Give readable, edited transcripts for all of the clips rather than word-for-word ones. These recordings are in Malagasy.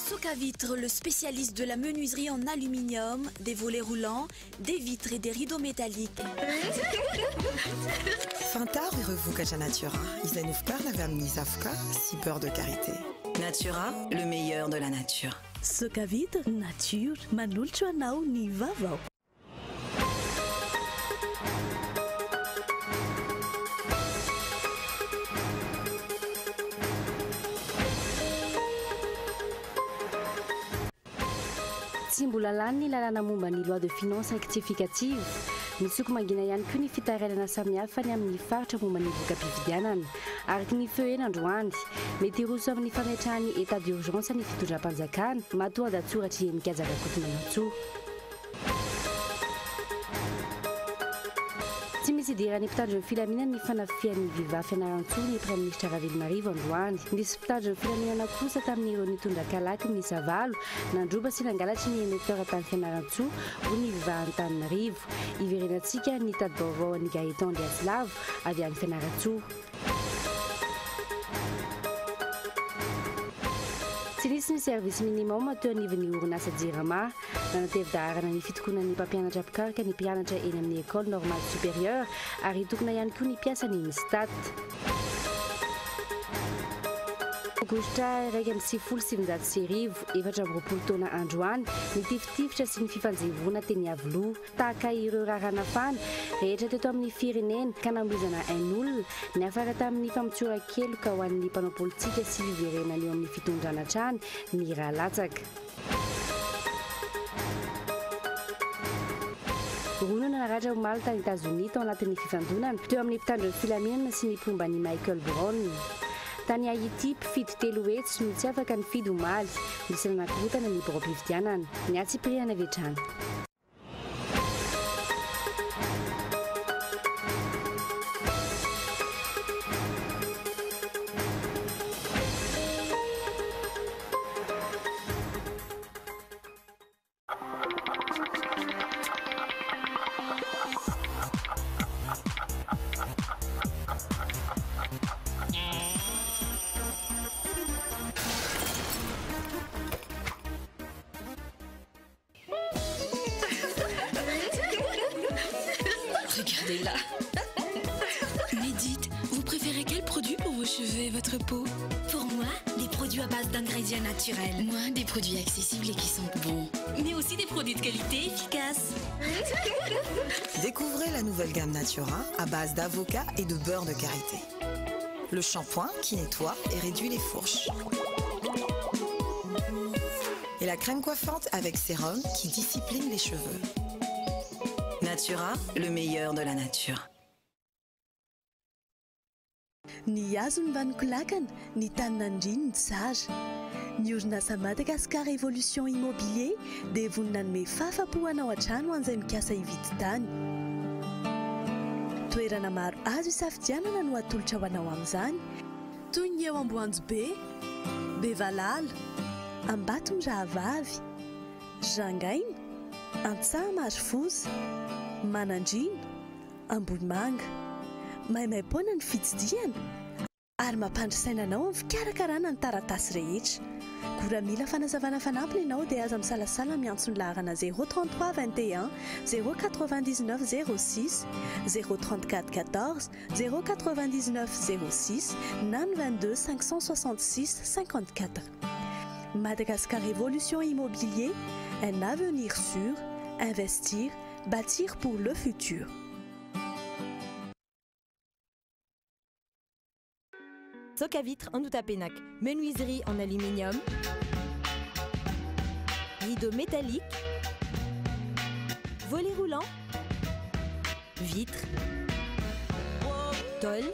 Socavitre, le spécialiste de la menuiserie en aluminium, des volets roulants, des vitres et des rideaux métalliques. Fantaro ireo vokatra Natura izay novokarina avy amin'ny zavoka sy beurre de karité. Natura, le meilleur de la nature. Socavitre, nature, manolotra ho anao ny vaovao. Tsy mbola lany ny lalàna momba ny loi de finances rectificative. Misoko mangina ihany koa ny fitarainana samihafa ny amin'ny faritra momba ny voka-pifidianana. Araka ny feo heno androany, mety hiroso amin'ny fametrahany état d'urgence ny fitondram-panjakana, matoan-datsoratr'i Heninkaja Rakotomanantsoa. Tsy misy idiran'ny mpitandro ny filaminana ny fanafihan'ny Viva Fianarantsoa ny Praiminisitra Ravelonarivo androany. Nisy mpitandro ny filaminana kosa tamin'ireo nitondra kalaky miisa valo nandroba sy nangalatry ny émetteur tany Fianarantsoa hoy ny Viva Antananarivo. Hiverenantsika ny tati-baovao an'i Gaëtan Andriatsilavo avy any Fianarantsoa. Tsy nisy ny service minimum teo anivon'ny orinasa Jirama. Nanatevin-daharana ny fitokonan'ny mpampianatra mpikaroka ny mpianatra eny amin'ny Ecole Normale Supérieure ary hitokona ihany koa ny mpiasan'ny Instat. Aogositra 1991, 24 taona androany, ny tifitifitra sy ny fifanjevoana teny Iavoloha. Tahaka ireo raharaha nafana rehetra teto amin'ny firenena ka namoizana ain'olona, niafara tamin'ny famotsoran-keloka ho an'ny mpanao politika sy fiverenana eo amin'ny fitondrana hatrany ny ra latsaka. Roa no naratra omaly tany Etazonia tao anatin'ny fifandonana teo amin'ny mpitandro ny filaminana sy ny mpomba an'i Michael Brown. Tany Haiti, mpifidy 300 no tsy afaka nifidy omaly. Nisy nanakorontana ny biraom-pifidianana. Ny antsipiriany avy hatrany. Regardez-la. Mais dites, vous préférez quel produit pour vos cheveux et votre peau? Pour moi, des produits à base d'ingrédients naturels. Moi, des produits accessibles et qui sentent bon. Mais aussi des produits de qualité efficaces. Découvrez la nouvelle gamme Natura à base d'avocat et de beurre de karité. Le shampoing qui nettoie et réduit les fourches. Et la crème coiffante avec sérum qui discipline les cheveux. Natura, le meilleur de la nature. Ny hazo no mba-nokolakana, ny tany nandriny ny tsara. Ny orinasa Madagascar Evolution Immobilier dia vonona hanome fahafapo anao hatrany ho an'izay mikasa hividy tany. Toerana maro azo isafidianana no atolotra ho anao amin'izany, toy ny eo Amboanjobe, Bevalala, Ambatomirahavavy, Rangaina, Antsaha-Marofoza, Manandriana, Ambohimanga. Maimaimpoana ny fitsidihana ary mampandry saina anao amin'ny fikarakarana ny taratasy rehetra. Koa raha mila fanazavana fanampiny ianao dia aza misalasala miantso ny laharana zéro 33 21 zéro 99 06, zéro 34 14 zéro 99 06 na ny 22 566 54. Madagascar Evolution Immobilier, un avenir sûr, investir, bâtir pour le futur. Soc à vitre en Outapenac, menuiserie en aluminium, rideau métallique, volet roulant, vitre, tôle.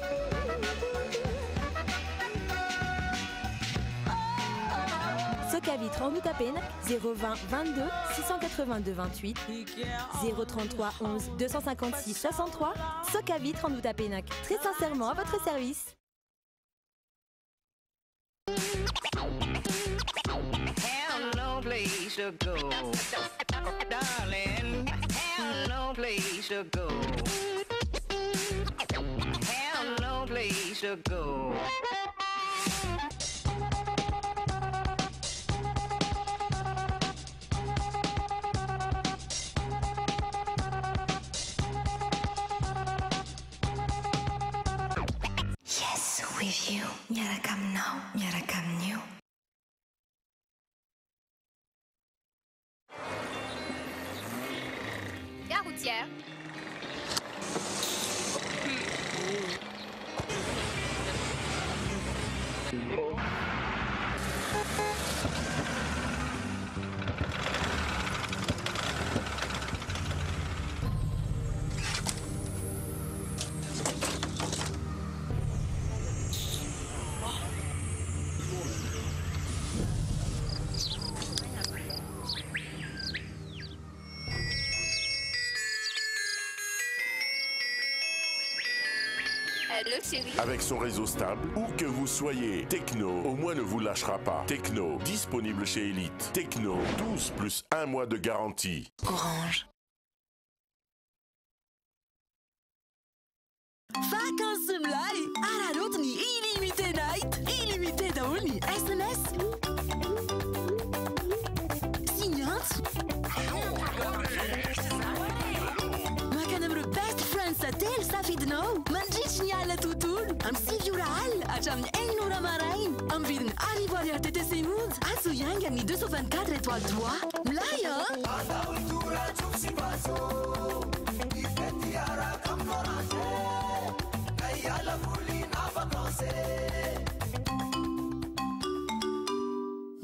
Soc à vitre en Outapenac, 020 22 682 28, 033 11 256 63. Soc à vitre en Outapenac, très sincèrement à votre service. Have no place to go, darling. Have no place to go. Have no place to go. Avy eo, miaraka aminao, miaraka amin'io. Gare routière. Allô chérie. Avec son réseau stable, où que vous soyez, Tecno au moins ne vous lâchera pas. Tecno, disponible chez Elite. Tecno, 12 plus 1 mois de garantie. Orange. Vacances milay! Araraoty ny illimité night! Illimité daholo ny SMS sy ny antso. Mankany amin'ireo best friends telo safidinao mandritry ny alina tontolo amin'ny 9 ora alina hatramin'ny 6 ora maraina amin'ny vidiny 1000 ariary TTC monja. Antso hiainga amin'ny 224 étoile 3. Milay an!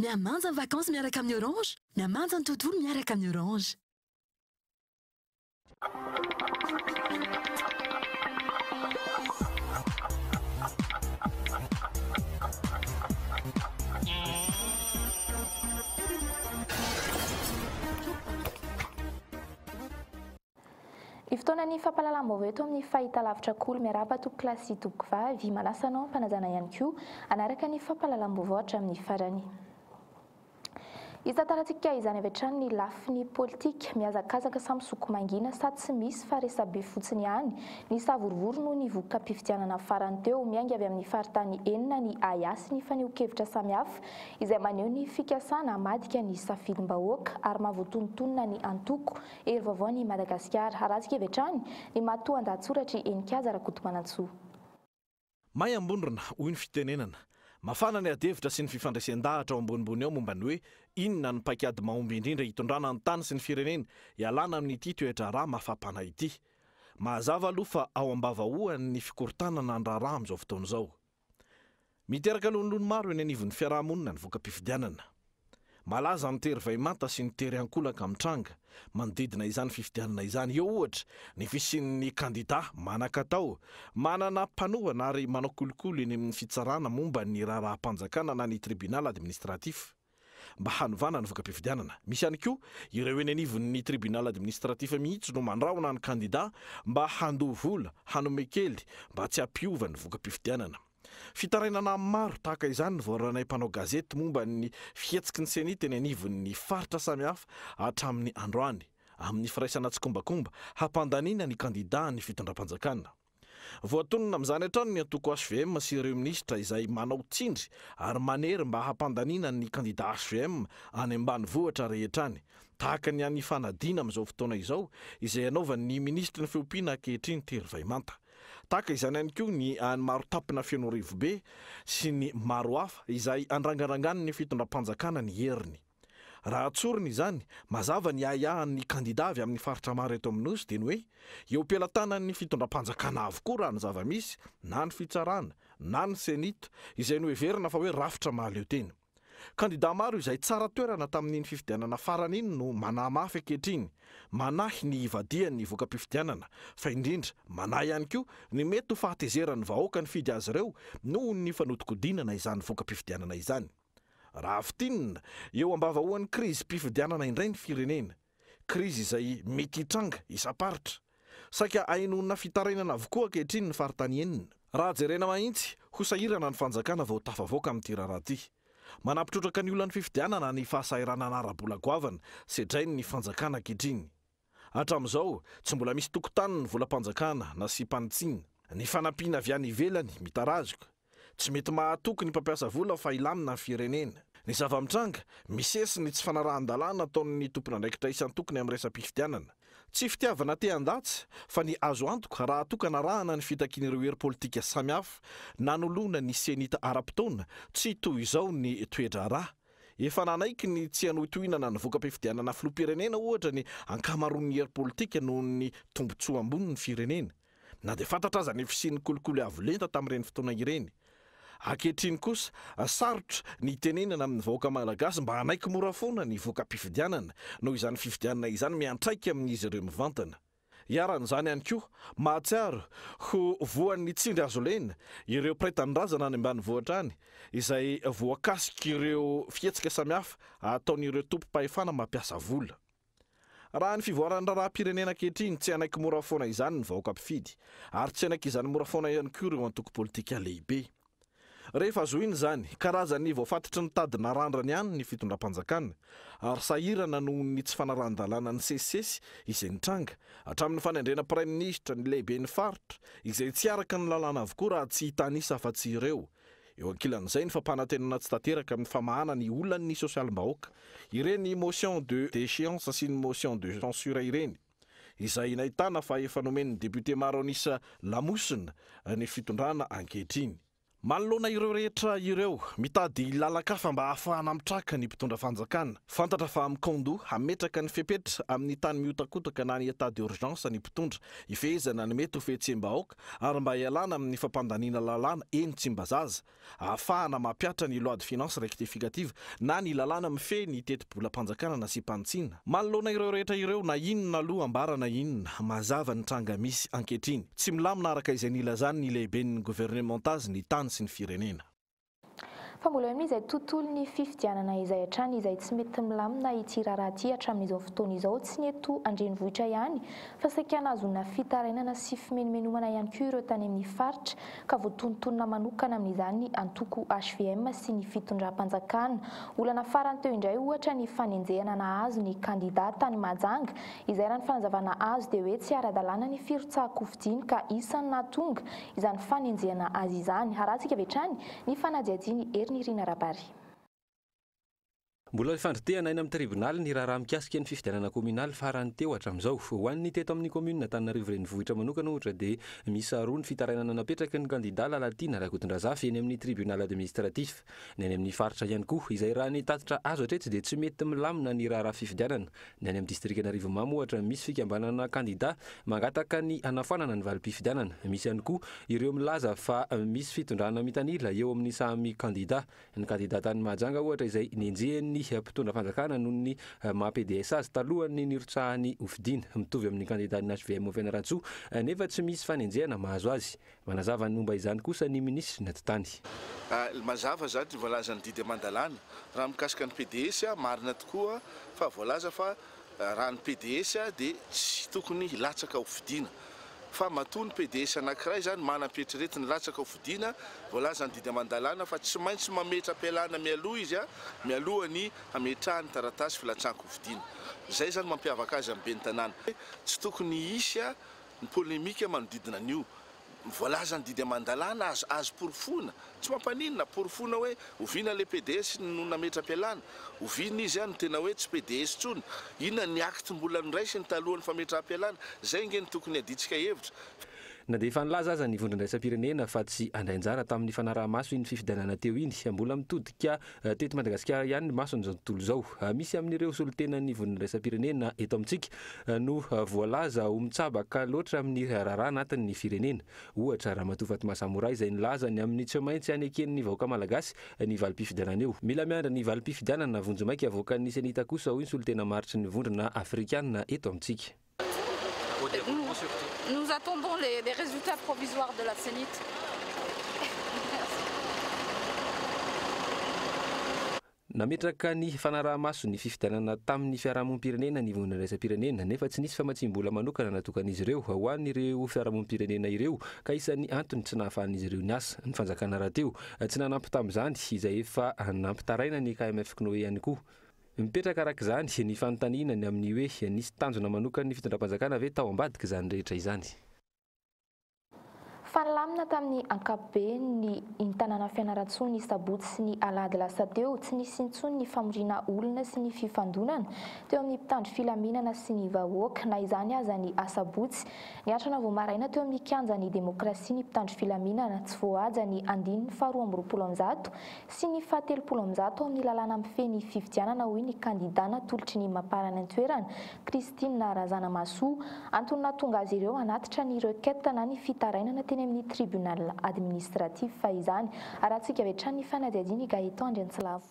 Mihamanja ny vacances miaraka amin'ny Orange, mihamanja ny tontolo miaraka amin'ny Orange. Ny fotoanan'ny fampahalalam-baovao eto amin'ny fahitalavitra Kolo. Miarahaba tompokolahy sy tompokovavy. Manasa anao am-panajana ihany koa hanaraka ny fampahalalam-baovao hatramin'ny farany. Hitantarantsika izany avy hatrany ny lafiny politika. Mihazakazaka sa misoko mangina sa tsy misy fa resabe fotsiny ihany ny savorovoro noho ny voka-pifidianana farany teo. Miainga avy amin'ny faritany enina ny ahiahy sy ny fanehoan-kevitra samihafa izay maneho ny fikasana hamadika ny safidim-bahoaka ary mahavoatonontonona ny antoko Hery vaovao ny Madagasikara. Haratsika avy hatrany ny matoan-dahatsoratr'i Heninkaja Rakotomanantsoa. May ambondrona, hoy ny fitenenana. Mafana ny adihevitra sy ny fifandresen-dahatra ao ambonimbony ao momba ny hoe inona no paikady mahomby indrindra hitondrana ny tany sy ny firenena hialana amin'ity toe-draharaha mafampana ity. Mazava aloha fa ao am-bavahoan'ny fikorontanana ny raharaha amin'izao fotoana izao. Miteraka lonilony maro eny anivon'ny fiaraha-monina ny voka-pifidianana. Malaza ny tery vay manta sy ny tery ankolaka mitranga manodidina izany fifidianana izany. Eo, ohatra, ny fisian'ny kandidà manan-katao, manana mpanohana ary manao kolikoly eny amin'ny fitsarana momba ny raharaham-panjakana na ny tribunal administratif. mba hanovana ny voka-pifidianana. Misy ihany koa ireo eny anivon'ny tribunal administratif mihitsy no mandrahona ny kandida mba handoa vola, hanome kely mba tsy hampiova ny voka-pifidianana. Fitarainana maro tahaka izany no voaranay mpanao gazety momba ny fihetsiky ny Ceni teny anivon'ny faritra samihafa hatramin'ny androany, amin'ny firaisana tsikombakomba hampandaniana ny kandida ny fitondram-panjakana. Voatonona amin'izany hatrany ny antoko hvm sy ireo minisitra izay manao tsindry ary manery mba hampandaniana ny kandida hvm any ambanivohitra rehetra any, tahaka ny any Ifanadiana amin'izao fotoana izao izay anaovan'ny minisitry ny fiompiana ankehitriny tery vaimanta. Tahaka izany ihany koa ny any Marotampina Fenoarivobe sy ny maro hafa izay andrangarangan'ny fitondram-panjakana ny heriny. Raha tsorina izany, mazava ny ahiahin'ny kandida avy amin'ny faritra maro eto amin'ny Nosy dia ny hoe eo am-pelatanan'ny fitondram-panjakana avokoa raha ny zava-misy na ny fitsarana na ny Cenit izay noheverina fa hoe rafitra mahaleo tena. Kandida maro izay tsara toerana tamin'iny fifidianana farany iny no manahy mafy ankehitriny, manahy ny hivadihan'ny voka-pifidianana fa indrindra manahy ihany koa ny mety ho fahatezeran'ny vahoaka nifidy azy ireo noho ny fanodikodinana izany voka-pifidianana izany. Raha fintinina, eo ambavahoan'ny krizim-pifidianana indray ny firenena. Krizy izay mety hitranga isam-paritra. Saika ahenoana fitarainana avokoa ankehitriny ny faritany enina. Raha jerena mahitsy, ho sahirana ny fanjakana vao tafavoaka amin'ity raharaha ity. Manampy trotraka ny olan'ny fifidianana ny fahasahiranana ara-bola goavana sedrain'ny fanjakana ankehitriny. Hatramin'izao, tsy mbola misy tokontany ny volam-panjakana nasiam-panitsiana. Ny fanampiana avy any ivelany mitarazoka. Tsy mety mahatoky ny mpampiasa vola fa hilamina ny firenena. Ny zava-mitranga, misesy ny tsy fanarahan-dalàna ataon'ny tompon'andraikitra isan-tokony amin'ny resa-pifidianana. Tsy fitiavana te handatsa fa ny azo antoka raha toa ka narahana ny fitakian'ireo hery politika samihafa nanoloana ny Cenit ara-potoana, tsy toy izao ny toe-draharaha. Efa nanaiky ny tsy hanohitohinana ny voka-pifidianana filoham-pirenena ohatra ny ankamaroan'ny hery politika noho ny tombontsoa ambony ny firenena. Na dia fantatra aza ny fisian'ny kolikoly avo lenta tamin'ireny fotoana ireny. Ankehitriny kosa, sarotra ny hitenenana amin'ny vahoaka malagasy mba hanaiky mora foana ny voka-pifidianana, noho izany fifidianana izany miantraika amin'izy ireo mivantana. Iharan'izany ihany koa, mahatsiaro ho voan'ny tsindry hazo lena ireo mpiray tanindrazana any ambanivohitra any, izay voakasik'ireo fihetsika samihafa ataon'ireo tompom-pahefana mampiasa vola. Raha ny fivoaran'ny raharaham-pirenena ankehitriny, tsy hanaiky mora foana izany ny vahoaka mpifidy, ary tsy hanaiky izany mora foana ihany koa ireo antoko politika lehibe. Rehefa zohina izany, karazan'ny voafatotry ny tady narandrany ihany ny fitondram-panjakana, ary sahirana noho ny tsy fanarahan-dalàna nisesisesy izay nitranga, hatramin'ny fanendrena praiminisitra, ny lehiben'ny faritra, izay tsy araka ny lalàna avokoa raha tsy hitanisa afa-tsy ireo. Eo ankilan'izay ny fampanantenana tsy tanteraka amin'ny famahana ny olan'ny sosialim-bahoaka, ireny motion de déchéance sy ny motion de censure ireny, izay nahitana fa efa nomen'ny député maro an'isa lamosina ny fitondrana ankehitriny. Manoloana ireo rehetra ireo, mitady lalan-kafa mba hahafahana mitraka ny mpitondra fanjakana. Fantatra fa mikaon-doha hametraka ny fepetra amin'ny tany mihotakotaka na ny état d'urgence ny mpitondra hifehezana ny mety ho fihetseham-bahoaka ary mba hialana amin'ny fampandaniana lalàna eny Tsimbazaza ahafahana mampihatra ny loi de finances rectificative na ny lalàna mifehy ny tetibolam-panjakana nasiam-panitsiana. Manoloana ireo rehetra ireo, na inona aloha ambara na inona, mazava ny tranga misy ankehitriny. Tsy milamina araka izay nilazan'ny lehiben'ny governemanta azy ny tany sy ny firenena. Fa mbola eo amin'izay tontolon'ny fifidianana izay hatrany izay tsy mety milamina ity raharaha ity hatramin'izao fotoana izao, tsy ny eto an-drenivohitra ihany fa saika nahazoana fitarainana sy fimenomenomana ihany koa ireo tany amin'ny faritra ka voatonontonona manokana amin'izany ny antoko hvm sy ny fitondram-panjakana. Olana farany teo indray ohatra ny fanenjehana nahazo ny kandida tany Mahajanga izay raha ny fanazavana azo dia hoe tsy ara-dalàna ny firotsahan-kofidiny ka isan'ny nahatonga izany fanenjehana azy izany. Harahantsika avy hatrany ny fanadihadian'i Herinirina Rabary. Mbola ifandrotehana eny amin'ny tribonaly ny raharaha mikasika ny fifidianana kaominaly farany teo hatramin'izao. Ho an'ny teto amin'ny kaominina Antananarivo Renivohitra manokana ohatra dia miisa roa ny fitarainana napetraky ny kandida Lalatiana Rakotondrazafy eny amin'ny tribunal administratif. Ny any amin'ny faritra ihany koa, izay raha ny tatitra azo hatreto dia tsy mety milamina ny raharaha fifidianana. Ny any amin'ny distrikan'Arivonimamo ohatra, misy fikambanana kandida mangataka ny hanafoanana ny valim-pifidianana. Misy ihany koa ireo milaza fa misy fitondrana mitanila eo amin'ny samy kandida. Ny kandida tany Mahajanga ohatra izay nenjehin'ny mpitondra fanjakana noho ny maha pds azy talohan'ny nirotsahany hofidiana. Mitovy amin'ny kandidan'ny hvm ao Fianarantsoa nefa tsy misy fanenjehana mahazo azy. Manazava ny momba izany kosa ny minisitry ny atitany. Mazava izany ny voalazan'ny didy aman-dalàna. Raha mikasika ny pds, marina tokoa fa voalaza fa raha ny pds dia tsy tokony hilatsaka ho fidiana. Fa matoa ny pds anankiray izany manam-pieritreretiny hilatsaka ho fidiana, voalazan'ny didy aman-dalàna fa tsy maintsy mametra-pialana mialoha izy mialoha ny hametrahany taratasy filatsahan-kofidiana. Izay izany mampiavaka azy amin'ny ben'ny tanàna. Tsy tokony hisy ny polemika manodidina an'io. Voalazan'ny didy aman-dalàna azo azo porofoina, tsy mampaninona, porofoina hoe oviana ilay pds no nametra-pialana, oviana izy no tena hoe tsy pds intsony, inona ny acte mbola noraisiny talohan'ny fametraham-pialana, izay ange no tokony hiadiantsika hevitra. Na dia efa nilaza aza ny Vondrona Iraisam-pirenena fa tsy handray anjara tamin'ny fanaraha-maso iny fifidianana teo iny, mbola mitodika teto Madagasikara ihany ny mason'izao tontolo izao. Misy amin'ireo solontenan'ny Vondrona Iraisam-pirenena eto amintsika no voalaza ho mitsabaka loatra amin'ny raharaha anatin'ny firenena. Ohatra, Ramatoa Fatma Samoura izay nilaza ny amin'ny tsy maintsy haneken'ny vahoaka malagasy ny valim-pifidianana eo. Mila miandry ny valim-pifidianana vonjimaika avoakan'ny Cenit kosa hoy ny solontena maritry ny Vondrona Afrikana eto amintsika. Nous attendons les, les résultats provisoires de la CENIT. Nametraka ny fanaraha-maso ny fifidianana tamin'ny fiarahamonim-pirenena ny Vondrona Iraisam-pirenena, nefa tsy nisy famatsiam-bola manokana natokan'izy ireo ho an'ireo fiarahamonim-pirenena ireo, ka isan'ny antony tsy nahafahan'izy ireo niasa. Ny fanjakana rahateo tsy nanampy tamin'izany, izay efa nampitaraina ny KMF-CNOE ihany koa. Mipetraka araka izany ny fanontaniana ny amin'ny hoe nisy tanjona manokan'ny fitondram-panjakana ve tao ambadik'izany rehetra izany? Fa nilamina. Nilamina tamin'ny ankapobeny ny iny tanànan'i Fianarantsoa ny sabotsy sy ny alahady lasa teo. Tsy nisy intsony ny famoriana olona sy ny fifandonana teo amin'ny mpitandro filaminana sy ny vahoaka. Na izany aza ny asabotsy, niatrana vao maraina teo amin'ny kianjan'ny demokrasia ny mpitandro filaminana. Tsy voahaja ny andininy faharoa amby roapolo amby zato sy ny fahatelopolo amby zato amin'ny lalàna mifehy ny fifidianana, hoy ny kandidà natolotry ny Mapar any an-toerana, Christine Razanamahasoa. Antony nahatonga azy ireo hanatitra ny requête na ny fitarainana teny amin'ny tribunal administratif izany. Arahantsika avy hatrany ny fanadihadian'i Gaëtan Andriantsilavo.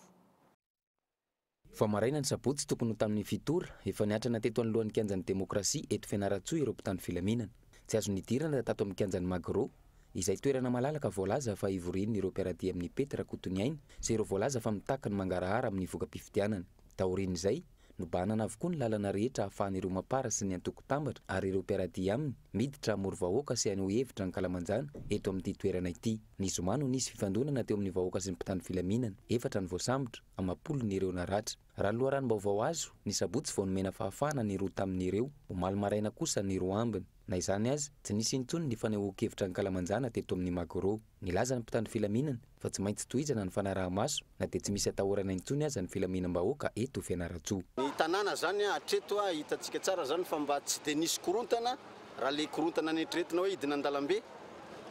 Vao maraina ny sabotsy tokony ho tamin'ny fito ora, efa niatrana teto anoloan'ny kianjan'ny demokrasia eto Fianarantsoa ireo mpitandro filaminana. Tsy azo nidirana tato amin'ny kianjan'ny Magro, izay toerana malalaka voalaza fa ivorian'ireo mpiara-dia amin'i Pety Rakotoniaina sy ireo voalaza fa mitaky ny mangarahara amin'ny voka-pifidianana. Taorian'izay, nobahanana avokoa ny lalana rehetra ahafahan'ireo Mapar sy ny antoko Tambatra ary ireo mpiara-dia aminy miditra hamory vahoaka sy haneho hevitra ankalamanjana eto amin'ity toerana ity. Ny zoma no nisy fifandonana teo amin'ny vahoaka sy ny mpitandro filaminana. Efatra ny voasambotra. Amam-polony ireo naratra. Raha ny loharanom-baovao azo, ny sabotsy vao nomena fahafahana ny roa tamin'ireo, omaly maraina kosa ny roa ambiny. Na izany aza, tsy nisy intsony ny fanehoan-kevitra ankalamanjana teto amin'ny Magro. Nilaza ny mpitandro filaminana fa tsy maintsy tohizana ny fanaraha-maso na dia tsy misy atahorana intsony aza ny filaminam-bahoaka eto Fianarantsoa. Ny tanàna zany hatreto hitantsika tsara zany fa mba tsy dia nisy korontana raha le korontana neritreretina hoe hidina an-dalambe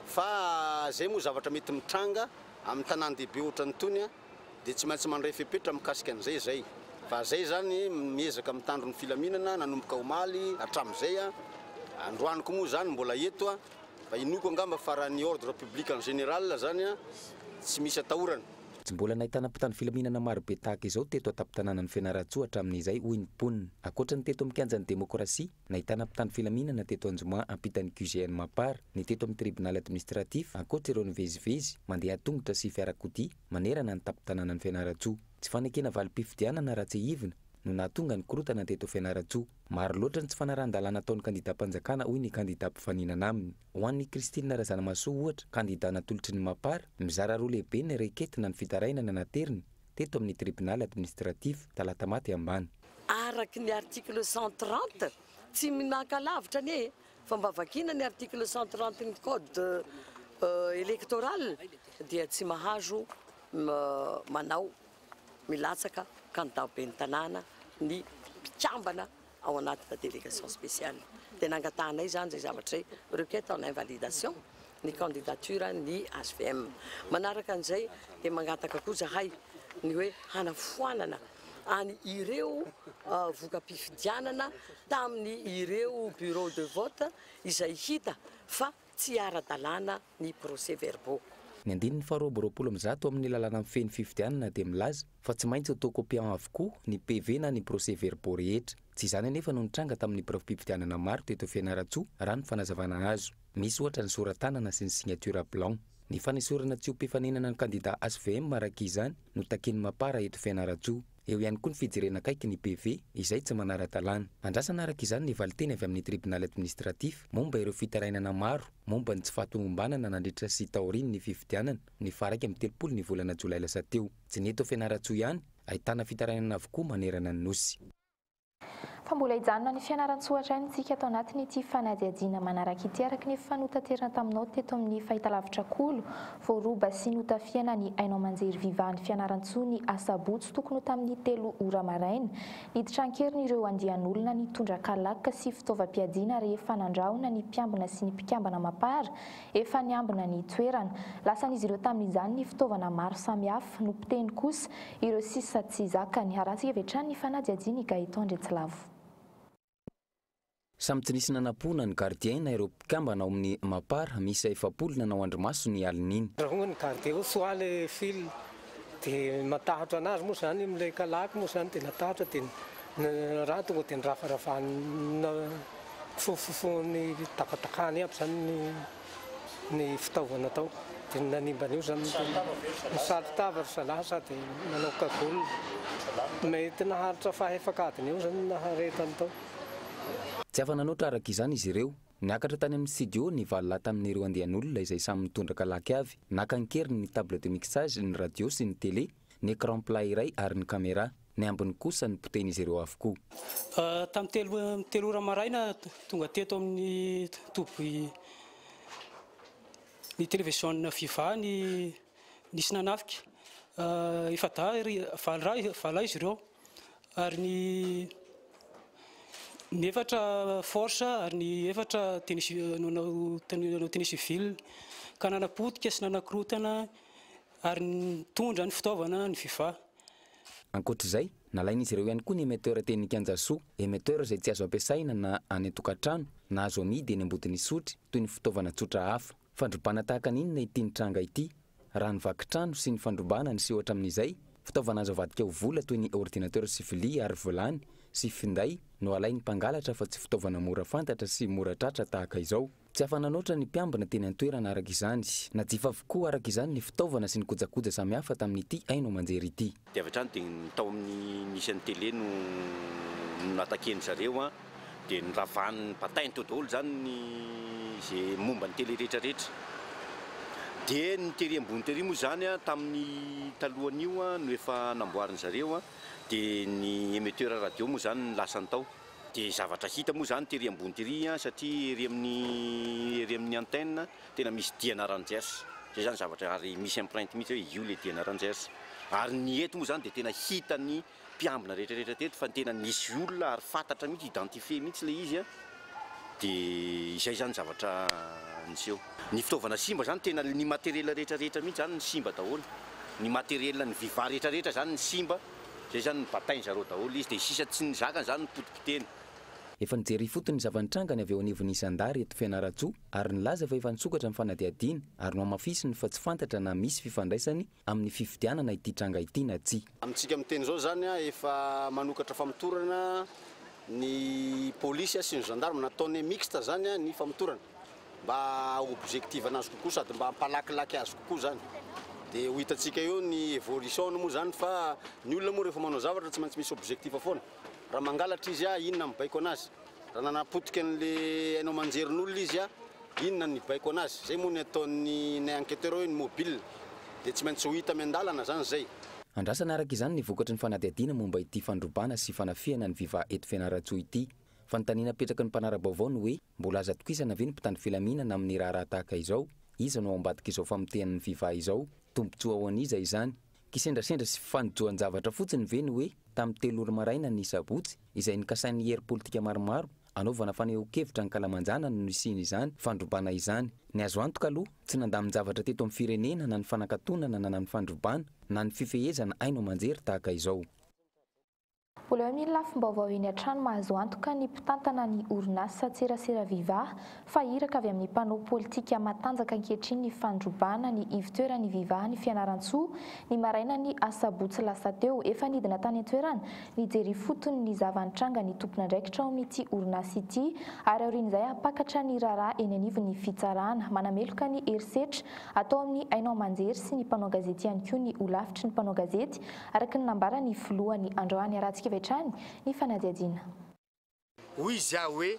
fa zay moa zavatra mety mitranga amin'ny tanàn-dehibe ohatran'itony. dia tsy maintsy mandray fepetra mikasika an'izay izay. Fa zay zany miezaka mitandro ny filaminana nanomboka omaly hatramin'izay a, androany koa moa zany mbola eto a, fa inoako angamba fa raha ny ordre public en général zany a, tsy misy atahorana. Tsy mbola nahitana mpitandro filaminana marobe tahaka izao teto an-tampon-tanànan'i Fianarantsoa hatramin'izay, hoy ny mponina. Ankoatra ny teto amin'ny kianjan'ny demokrasia, nahitana mpitandro filaminana teto Anjoma ampitan'ny QGN Mapar, ny teto amin'ny tribonaly administratif, ankoatra ireo nivezivezy, mandeha an-tongotra sy fiarakodia, manerana ny tampon-tanànan'i Fianarantsoa. Tsy fanekena valim-pifidianana raha tsiahivina no nahatonga ny korontana teto Fianarantsoa. Maro loatra ny tsy fanarahan-dalàna ataon'ny kandidam-panjakana hoy ny kandidà mpifaninana aminy. Ho an'i Christine Razanamahasoa ohatra, kandidà natolotry ny Mapar, mizara roa lehibe ny requête na ny fitarainana nateriny teto amin'ny tribunal administratif Talatamaty Ambany. Araky ny article 130, tsy maka lavitra anie e, fa mba vakiana ny article 130 ny code électoral dia tsy mahazo manao milatsaka candidat ho ben'ny tanàna ny mpikambana ao anatina délégation spéciale. Dia nangatahanay izany izay zavatra izay, requête en invalidation ny candidature ny hvm. Manaraka an'izay dia mangataka koa zahay ny hoe hanafoanana any ireo voka-pifidianana tamin'ny ireo bureau de vote izay hita fa tsy ara-dalàna ny procès verbaux. Ny andininy faharoa amby roapolo amby zato amin'ny lalàna mifehy ny fifidianana dia milaza fa tsy maintsy autocopiant avokoa ny PV na ny procès verbaux rehetra. Tsy izany anefa no nitranga tamin'ny biraom-pifidianana maro teto Fianarantsoa raha ny fanazavana azo. Misy ohatra ny sora-tanana sy ny signature blanc. Ny fanesorana tsy ho mpifaninana ny kandida hvm araka izany no takian'ny Mapar eto Fianarantsoa. Eo ihany koa ny fijerena akaiky ny PV izay tsy manara-dalàna. Andrasana araka izany ny valinteny avy amin'ny tribonaly administratif momba ireo fitarainana maro momba ny tsy fahatomombanana nandritra sy taorian'ny fifidianana ny faha 31 ny volana jolay lasa teo. Tsy ny eto Fianarantsoa ihany, ahitana fitarainana avokoa manerana ny Nosy. Fa mbola hijanona any Fianarantsoa hatrany isika ato anatin'ity fanadihadiana manaraka ity araka ny efa notaterina taminao teto amin'ny fahitalavitra Kolo. Voaroba sy notafihana ny haino aman-jery Viva any Fianarantsoa ny asabotsy tokony ho tamin'ny 3 ora maraina. Niditra an-keriny ireo andian'olona nitondra kalac sy fitaovam-piadiana rehefa nandrahona ny mpiambina sy ny mpikambana Mapar efa niambina ny toerana. Lasan'izy ireo tamin'izany ny fitaovana maro samihafa. Nopotehiny kosa ireo sisa tsy zakany. Haratsy avy hatrany ny fanadihadian'i Gaëtan Andriantsilavo. Samy tsy nisy nanam-po na ny gardien na ireo mpikambana ao amin'ny Mapar miisa 40 nanao andrimaso ny alin'iny. Raha ny gardien io soit le fil dia matahotra anazy moa zany amin'ilay kalaky moa zany dia natahotra dia raha tonga dia nirafaravana fofofon'ny takatakany aby zany ny fitaovana tao dia nanimba an'io zany nisary-tava ry zalahy sady nanao cagoule mety naharitra fahaefak'adiny eo zany naharetany tao. Tsy afa-nanoatra araka izany izy ireo. Niakatra tany amin'ny studio ny valo lahy tamin'ireo andian'olona izay samy nitondra kalaky avy, naka an-keriny ny table de mixage, ny radio sy ny télé, ny écran plat iray ary ny caméra. Ny ambiny kosa nopotehin'izy ireo avokoa. Tamin'ny telo ora maraina tonga teto amin'ny toby Ny télévision Viva ny nisy nanafika. Efa-dahy, valo valo izy ireo. Ary ny ny efatra force ary ny efatra tenue nanao nanao tenue civile ka nanapotika sy nanakorotana ary nitondra ny fitaovana ny Viva. Ankoatra izay, nalain'izy ireo ihany koa ny émetteur teny Kianjasoa, émetteur izay tsy azo ampiasaina na any an-tokantrano na azo amidy eny Ambodin'Isotry toy ny fitaovana tsotra hafa. Fandrobana tahaka ny inona ity nitranga ity? Raha ny vaky trano sy ny fandrobana niseho hatramin'izay, fitaovana azo avadika ho vola toy ny ordinateur sy vilia ary vilany sy finday no alain'ny mpangalatra fa tsy fitaovana mora fantatra sy mora tratra tahaka izao. Tsy afa-nanoatra ny mpiambina teny an-toerana araka izany. Najifa avokoa araka izany ny fitaovana sy ny kojakoja samihafa tamin'ity haino aman-jery ity. Dia avy hatrany dia ny tao amin'ny nisy an'ny télé no no-attaquer-ndry zareo an, dia noravany batainy teo daholo izany ny izay momba ny télé rehetra rehetra. Dia ny tery ambony tery moa izany an, tamin'ny talohan'io an no efa namboarin-dry zareo an, dia ny émetteur radio moa izany no lasany tao. Dia zavatra hita moa izany tery ambony tery an, satria ery amin'ny ery amin'ny antenne tena misy diana Rangers, izay izany zavatra ary misy empreinte mihitsy hoe io ilay diana Rangers. Ary ny eto moa izany dia tena hitan'ny mpiambina rehetra rehetra teto fa tena nisy olona ary fantatra mihitsy, identifié mihitsy ilay izy an, dia izay izany zavatra niseho. Ny fitaovana simba izany tena ny matériel rehetra rehetra mihitsy izany no simba daholo, ny matériel ny viva rehetra rehetra izany no simba. Zay zany nibatainy zareo daholo izy dia sisa tsy nizakany zany nipotipotehiny. Efa nijery ifotony ny zava-nitranga ny avy eo anivon'ny zandary eto Fianarantsoa ary nilaza fa efa nisokatra ny fanadihadiana ary nohamafisiny fa tsy fantatra na misy fifandraisany amin'ny fifidianana ity tranga ity na tsia. Amintsika miteny izao izany efa manokatra famotorana ny polisy sy ny gendarme, nataony mixte izany ny famotorana. Mba ha objective anazy kokoa sady mba hampalakilaky azy kokoa zany. De ho hitantsika eo ny evolution-ny moa zany fa ny olona moa rehefa manao zavatra tsy maintsy misy objectif foana. Raha mangalatra izy a, inona ny baiko anazy? Raha nanapotika an'le haino aman-jerin'olona izy a, inona ny baiko anazy? Zay moa ny ataon'ny ny enquêteur hoe ny mobile. De tsy maintsy ho hita miandalana zany zay. Andrasana araka izany ny vokatry ny fanadihadiana momba ity fandrobana sy fanafihana ny Viva eto Fianarantsoa ity. Fanontaniana apetraky ny mpanara-baovao ny hoe, mbola azo atokisana ve ny mpitandro filaminana amin'ny raharaha tahaka izao? Iza no ao ambadik'izao famotehan'ny Viva izao? Tombontsoa ho an'iza izany? Kisendrasendra sy fifanojoan-javatra fotsiny ve ny hoe tamin'ny telo ora maraina ny sabotsy, izay nokasain'ny hery politika maromaro hanaovana fanehoan-kevitra ankalamanjana no nisian'izany fandrobana izany? Ny azo antoka aloha, tsy nandamin-javatra teto amin'ny firenena na ny fanakatonana na ny fandrobana na ny fifehezana haino aman-jery tahaka izao. Mbola eo amin'ny lafim-baovao eny hatrany mahazo antoka ny mpitantana ny orinasa Tserasera Viva fa iraka avy amin'ny mpanao politika matanjaka ankehitriny ny fandrobana ny ivontoeran'ny Viva any Fianarantsoa ny marainan'ny asabotsy lasa teo. Efa nidina tany an-toerana nijery ifotony ny zava-nitranga ny tompon'andraikitra ao amin'ity orinasa ity ary aorian'izay hampakatra ny raharaha eny anivon'ny fitsarana. Manameloka ny herisetra atao amin'ny haino aman-jery sy ny mpanao gazety ihany koa ny holafitry ny mpanao gazety Araka ny nambaran'ny filohany androany, arahantsika avy hatrany ny fanadihadiana. Hoy izy aho hoe,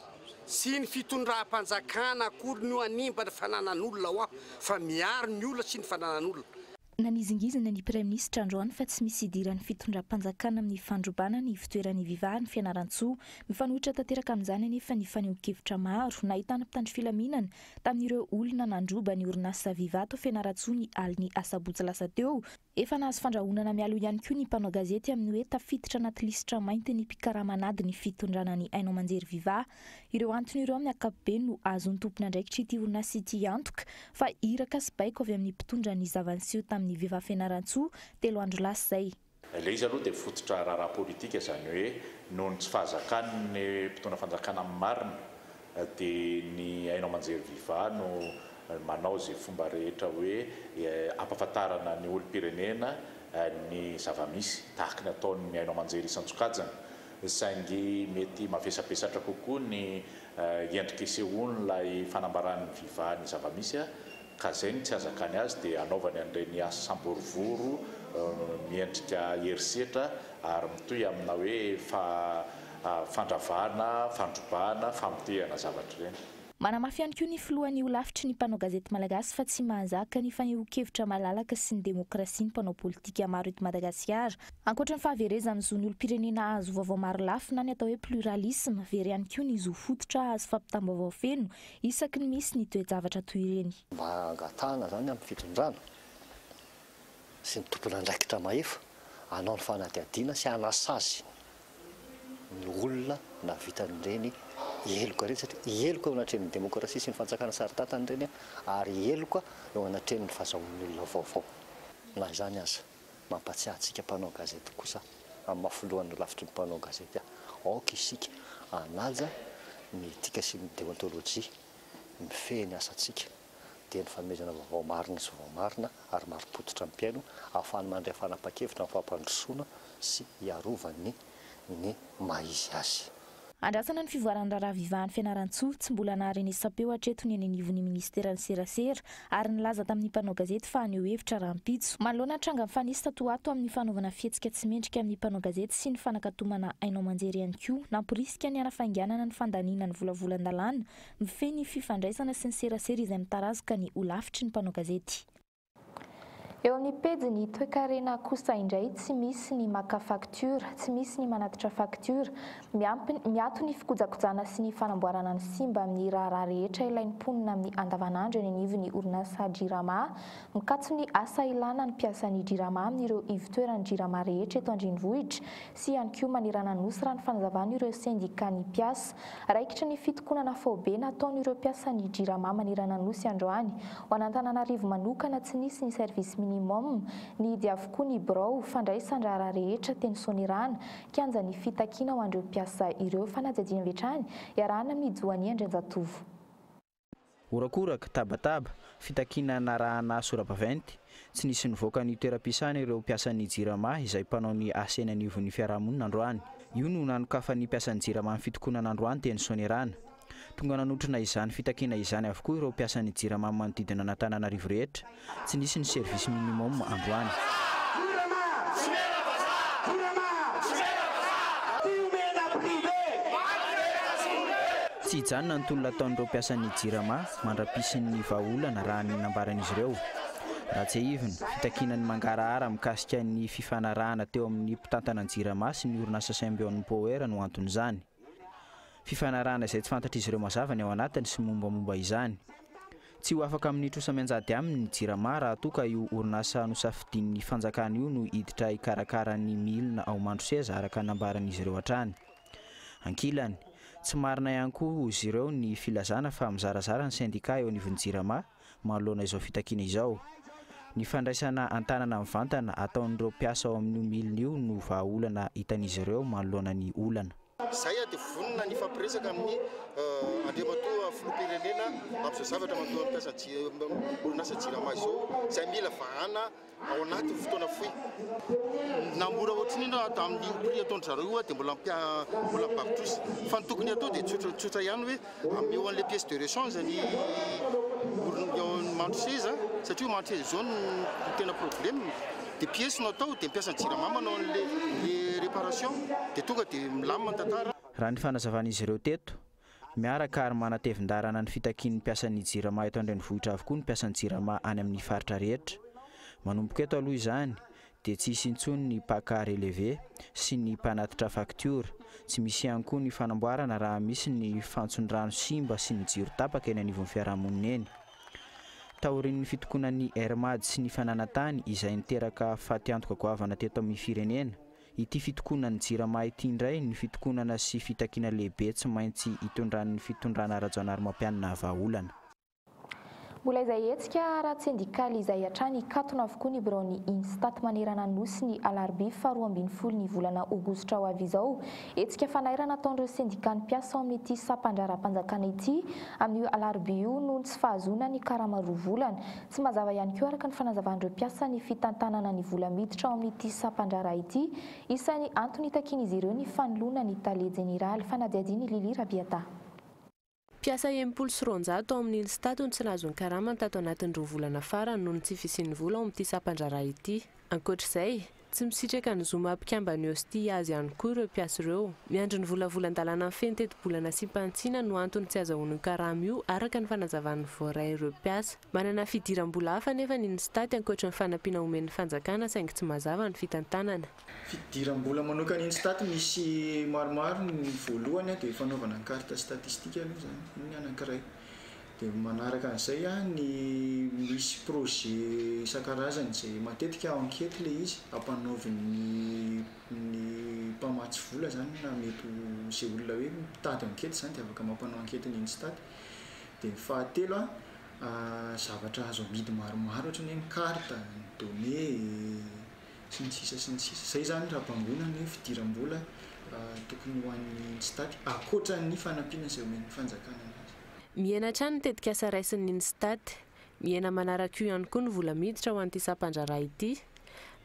Tsy ny fitondram-panjakana akory no hanimba ny fananan'olona ho aho, fa miaro ny olona sy ny fananan'olona. Nanizingizina ny Praiminisitra androany fa tsy misy idiran'ny fitondram-panjakana amin'ny fandrobana ny ivontoeran'ny Viva any Fianarantsoa. Mifanohitra tanteraka amin'izany anefa ny fanehoan-kevitra maro nahitana mpitandro filaminana tamin'ireo olona nandroba ny orinasa Viva tao Fianarantsoa ny alin'ny asabotsy lasa teo. Efa nahazo fandrahonana mialoha ihany koa ny mpanao gazety amin'ny hoe tafiditra anaty lisitra maintin'ny mpikarama an'ady ny fitondrana ny haino aman-jery Viva. Ireo antony ireo amin'ny ankapobeny no ahazoan'ny tompon'andraikitra ity orinasa ity antoka fa iraka sy baiko avy amin'ny mpitondra ny zava-niseho tamin'ny Viva Fianarantsoa telo andro lasa izay. Ilay izy aloha dia fototra raharaha politika, izany hoe noho ny tsy fahazakan'ny mpitondra fanjakana amin'ny marina dia ny haino aman-jery Viva no manao izay fomba rehetra hoe hampahafantarana ny olom-pirenena ny zava-misy, tahaka ny ataon'ny haino aman-jery isan-tsokajiny. Saingy mety mavesabesatra kokoa ny endrika isehoan'ilay fanambaran'ny Viva ny zava-misy ka izay no tsy ahazakany azy dia anaovany an'ireny asa samborovoro miendrika herisetra ary mitohy amina hoe fandravana, fandrobana, famotehana zavatra ireny. Manamafy ihany koa ny filohan'ny holafitry ny mpanao gazety malagasy fa tsy mahazaka ny fanehoan-kevitra malalaka sy ny demokrasia ny mpanao politika maro eto Madagasikara. Ankoatra ny fahaverezan'ny zon'ny olom-pirenena hahazo vaovao maro lafy na ny atao hoe pluralisme, very ihany koa ny zo fototra hahazo fampitam-baovao feno isaky ny misy ny toe-javatra toy ireny. Mba angatahana izany amin'ny fitondrana sy ny tompon'andraikitra mahefa hanao ny fanadihadiana sy hanasazy ny olona nahavita an'ireny heloka ireny satria heloka eo anatrehan'ny demokrasia sy ny fanjakana saro-tantana ireny ary heloka eo anatrehan'ny fahazahoan'ny olona vaovao. Na izany aza, mampatsiahy antsika mpanao gazety kosa amin'ny maha filohan'ny holafitry ny mpanao gazety ahy, aoka isika hanaja ny etika sy ny deontolojia mifehy ny asantsika dia ny fanomezana vaovao marina sy voamarina ary marim-pototra ny mpihaino ahafahany mandray fanapahan-kevitra amin'ny fampandrosoana sy hiarovany ny maha izy azy. Andrasana ny fivoaran'ny raharaha Vivahan'i Fianarantsoa, tsy mbola naharenesam-peo hatreto ny eny anivon'ny minisiteran'ny serasera ary nilaza tamin'ny mpanao gazety fa haneho hevitra rahampitso. Manoloana ny tranga mifanisy tato ho ato amin'ny fanaovana fihetsika tsy mendrika amin'ny mpanao gazety sy ny fanakatomana haino aman-jery ihany koa, namporisika ny hanafainganana ny fandaniana ny volavolan-dalàna mifehy ny fifandraisana sy ny serasera izay mitarazoka ny holafitry ny mpanao gazety. Eo amin'ny pejin'ny toekarena kosa indray, tsy misy ny maka faktiora, tsy misy ny manatitra faktiora. Miampy, miato ny fikojakojana sy ny fanamboarana ny simba amin'ny raharaha rehetra ilain'ny mponina amin'ny andavanandro eny anivon'ny orinasa Jirama. Mikatso ny asa ilana ny mpiasan'ny Jirama amin'ireo ivotoeran'ny Jirama rehetra eto an-drenivohitra sy ihany koa manerana ny Nosy raha ny fanazavan'ireo sendikan'ny mpiasa. Raikitra ny fitokonana faobe nataon'ireo mpiasan'ny Jirama manerana ny Nosy androany. Ho an'Antananarivo manokana, tsy nisy ny service minimum, nihidy avokoa ny birao fandraisan-draharaha rehetra teny Soanierana, kianjan'ny fitakiana ho an'ireo mpiasa ireo. Fanadihadiana avy hatrany, iarahana amin'i Joanie Andrianjatovo. Horakoraka, tabataba, fitakiana narahana sora-baventy. Tsy nisy nivoaka ny toeram-piasana ireo mpiasan'ny Jirama izay mpanao ny asa eny anivon'ny fiarahamonina androany. Io no nanokafan'ny mpiasan'ny Jirama ny fitokonana androany teny Soanierana. Tonga nanotrona izany fitakiana izany avokoa ireo mpiasan'ny Jirama manodidina an'Antananarivo rehetra. Tsy nisy ny service minimum androany. Tsy hijanona ny tolona ataon'ireo mpiasan'ny Jirama mandra-pisin'ny vahaolana raha ny nambaran'izy ireo. Raha tsiahivina, fitakiana ny mangarahara mikasika ny fifanarahana teo amin'ny mpitantana ny Jirama sy ny orinasa Symbion Power no anton'izany. Fifanarahana izay tsy fantatr'izy ireo mazava ny ao anatiny sy mombamomba izany. Tsy ho afaka amin'ny trosa mianjady aminy ny Jirama raha toa ka io orinasa nosafidian'ny fanjakana io no hiditra hikarakara ny milina ao Mandroseza araka ny nambaran'izy ireo hatrany. Ankilany, tsy marina ihany koa hozy ireo ny filazana fa mizarazara ny sendika eo anivon'ny Jirama manoloana izao fitakiana izao. Ny fandraisana an-tanana mivantana ataon'ireo mpiasa ao amin'io milina io no vahaolana hitan'izy ireo manoloana ny olana. Izahay dia vonona ny hifampiresaka amin'ny Andriamatoa Filoham-pirenena amin'izao zavatra manjo ny mpiasa orinasa Jirama izao, izay mila vahana ao anatin'ny fotoana fohy. Na mora ohatrin'ny inona amin'ny prix ataon-dry zareo io dia mbola mbola mibaby trosa. Fa ny tokony hatao dia tsotra tsotra ihany hoe ameo an'ilay pièce de rechange ny orinasa Mandroseza satria io Mandroseza izao no tena problème. Dia pièce no atao dia mpiasan'ny jirama manao an'ilay le réparation dia tonga dia milamina ny tantara. Raha ny fanazavan'izy ireo teto, miaraka ary manatevin-daharana ny fitakian'ny mpiasan'ny Jirama eto an-drenivohitra avokoa ny mpiasan'ny Jirama any amin'ny faritra rehetra. Manomboka eto aloha izany dia tsy hisy intsony ny mpaka relevé sy ny mpanatitra faktiora, tsy misy ihany koa ny fanamboarana raha misy ny fantson-drano simba sy ny jiro tapaka eny anivon'ny fiarahamonina eny. Taorian'ny fitokonan'ny Air Mad sy ny fananan-tany izay niteraka fatiantoka goavana teto amin'ny firenena, ity fitokonan'ny Jirama ity indray ny fitokonana sy fitakiana lehibe tsy maintsy itondran'ny fitondrana Rajaonarimampianina vahaolana. Mbola izay hetsika ara-tsendikaly izay hatrany hikatona avokoa ny biraon'ny Instat manerana ny Nosy ny alarobia faharoa ambin'ny folo ny volana aogositra ho avy izao. Hetsika fanairana ataon'ireo sendikan'ny mpiasa ao amin'ity sampandraharaham-panjakana ity amin'io alarobia io noho ny tsy fahazoana ny karama roa volana. Tsy mazava ihany koa araka ny fanazavan'ireo mpiasa ny fitantanana ny vola miditra ao amin'ity sampandraharaha ity. Isan'ny antony itakian'izy ireo ny fanoloana ny tale jeneraly. Fanadihadian'i Lily Rabiata. Mpiasa 260 ao amin'ny Instat no tsy nahazo ny karamany tato anatin'ny 2 volana farany noho ny tsy fisian'ny vola ao amin'ity sampandraharaha ity. Ankoatra izay, Tsy misitraka ny zo maha mpikamban'ny Ostie azy ihany koa ireo mpiasa ireo. Miandry ny volavolan-dalàna mifehy ny tetibola nasiam-panitsiana no antony tsy azahoana io karama io, araka ny fanazavan'ny voaray ireo mpiasa. Manana fidiram-bola hafa anefa ny Instat ankoatry ny fanampiana omen'ny fanjakana saingy tsy mazava ny fitantanana. Fidiram-bola manokana Instat misy maromaro, ny voalohany dia fanaovana ny carte statistique aloha izany, io ny anankiray. Dia manaraka an'izay ny misy projet isan-karazany izay matetika enquête ilay izy ampanaovin'ny ny mpamatsy vola izany na mety ho izay olona hoe mitady enquête izany dia afaka mampanao enquête ny Instat. Dia ny fahatelo zavatra azo amidy maromaro ohatran'ny hoe ny carte, ny données sy ny sisa sy ny sisa. Izay izany raha bangoina ny hoe fidiram-bola tokony ho an'ny Instat ankoatran'ny fanampiana izay omen'ny fanjakana anazy. Mihena hatrany ny tetikasa raisin'ny Instat. Mihena manaraka io ihany koa ny vola miditra ho an'ity sampan-draharaha ity.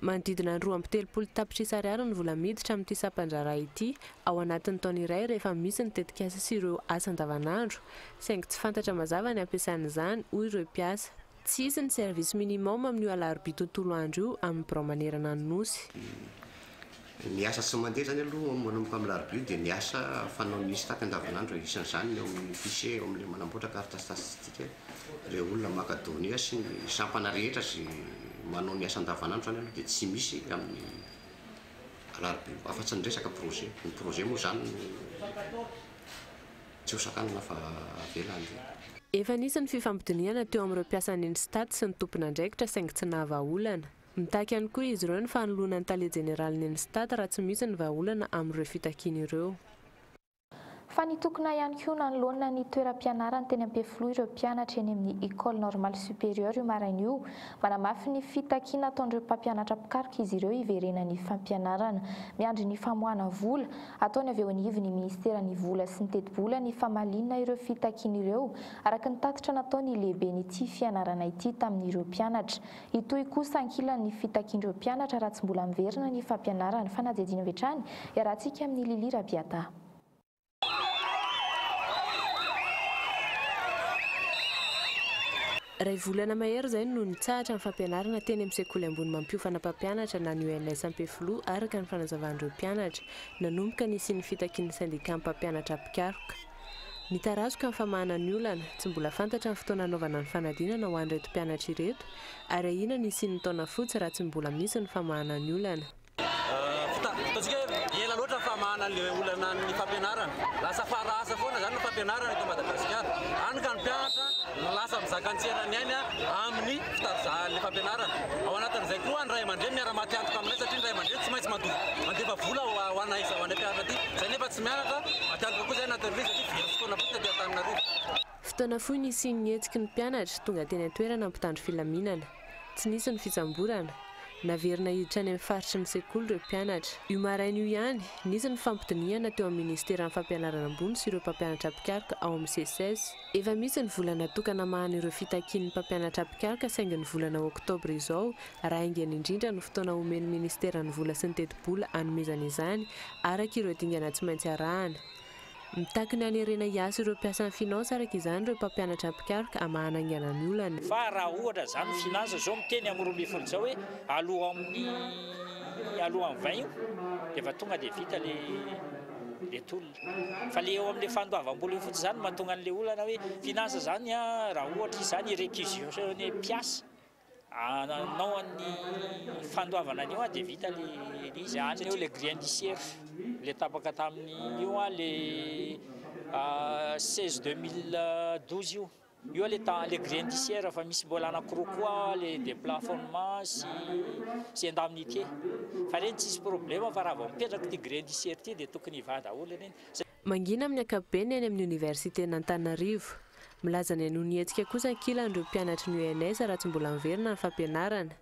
Manodidina ny 32 tapitrisa ariary ny vola miditra amin'ity sampan-draharaha ity ao anatin'ny taona iray rehefa misy ny tetikasa sy ireo asa andavanandro, saingy tsy fantatra mazava ny hampiasana izany, hoy ireo mpiasa. Tsy hisy ny service minimum amin'io alarobia tontolo andro io amin'ny birao manerana ny Nosy. Ny asa tsy mandeha izany aloha manomboka amin'ny alarobia io dia ny asa fanaon'ny ISTAT andavanandro, isan'izany ny eo amin'ny fichier, eo amin'ilay manamboatra carte statistique, ireo olona maka données sy ny sampana rehetra izay manao ny asa andavanandro izany aloha dia tsy misy amin'ny alarobia io, afa-tsy ny resaka projet. Ny projet moa izany no tsy ho sakanana fa avela handeha. Efa nisy ny fifampidinihana teo amin'ireo mpiasan'ny Instat sy ny tompon'andraikitra saingy tsy nahavaha olana. Mitaky ihany koa izy ireo ny fanoloana ny tale jeneralin'ny Instat raha tsy misy ny vahaolana amin'ireo fitakiana ireo. Fa nitokona ihany koa nanoloana ny toeram-pianarany teny Ampefiloha ireo mpianatra eny amin'ny Ecole Normale Supérieure io maraina io. Manamafy ny fitakiana ataon'ireo mpampianatra mpikaroka izy ireo hiverenan'ny fampianarana. Miandry ny famoahana vola ataony avy eo anivon'ny ministeran'ny vola sy ny tetibola ny famaliana ireo fitakiana ireo, araka ny tatitra nataon'ny lehiben'ity fianarana ity tamin'ireo mpianatra. Hitohy kosa ankilan'ny fitakian'ireo mpianatra raha tsy mbola miverina ny fampianarana. Fanadihadiana avy hatrany iarahantsika amin'i Lily Rabiata. Iray volana mahery izay no nitsahatra ny fampianarana teny amin'ny sekoly ambony mampiofana mpampianatra na ny ENS Ampefiloha araka ny fanazavan'ireo mpianatra, nanomboka nisian'ny fitakian'ny sendikà mpampianatra mpikaroka. Nitarazoka ny famahana ny olana, tsy mbola fantatra ny fotoana hanaovana ny fanadinana ho an'ireto mpianatra ireto ary ahiana ny hisian'ny taona fotsy raha tsy mbola misy ny famahana ny olana. Ataontsika hoe ela loatra ny famahana an'ilay olana ny fampianarana. Lasa fara asa foana izany ny fampianarana eto Madagasikara. Hany ka ny mpianatra lasa mizaka ny tsy eran'ny ainy amin'ny fitarizahan'ilay fampianarana. Ao anatin'izay koa ny ray aman-dreny miara-maty antoka aminay satria ny ray aman-dreny tsy maintsy mandefa vola ho anay ho anay mpianatra aty. Izay nefa tsy mianatra, maty antoka koa izay anatin'ilay izy satria very fotoana fotsiny aty Antananarivo. Fotoana fohy nisian'ny hetsiky ny mpianatra, tonga teny an-toerana ny mpitandro filaminana. Tsy nisy ny fisamborana. Naverina hiditra any amin'ny faritry ny sekoly ireo mpianatra. Io maraina io ihany, nisy ny fampidinihana teo amin'ny ministeran'ny fampianarana ambony sy ireo mpampianatra mpikaroka ao amin'ny Seces. Efa misy ny vola natokana hamahana ireo fitakian'ny mpampianatra mpikaroka saingy ny volana oktobra izao raha haingana indrindra no fotoana omen'ny ministeran'ny vola sy ny tetibola hanomezana izany araka ireo dingana tsy maintsy arahana. Mitaky ny hanerena hiasa ireo mpiasan'ny finance araka izany ireo mpampianatra mpikaroka hamahana haingana ny olana. Fa raha ohatra izany finance izao miteny amin'ny 12 izao hoe aloha amin'ny aloha amin'ny 20 io dia efa tonga dia vita le le tolona. Fa le eo amin'le fandoavam-bola io fotsiny izany no mahatonga an'le olana hoe finance izany raha ohatra izy izany hi-réquisitionner mpiasa Hanao an'ny fandoavana an'io dia vita le izy. Any eo le grille indiciaire, le tapaka tamin'io le 16 2012 io. Io le le grille indiciaire fa misy mbola anankiroa koa le déplafonnement sy sy indemnité. Fa ireny tsisy problème fa raha vao mipetraka ity grille indiciaire ity dia tokony hivaha daholo ireny. Mangina amin'ny ankapobeny any amin'ny oniversiten'Antananarivo. Milaza ny hanohy ny hetsika kosa ankilany ireo mpianatry ny ENS raha tsy mbola miverina ny fampianarana.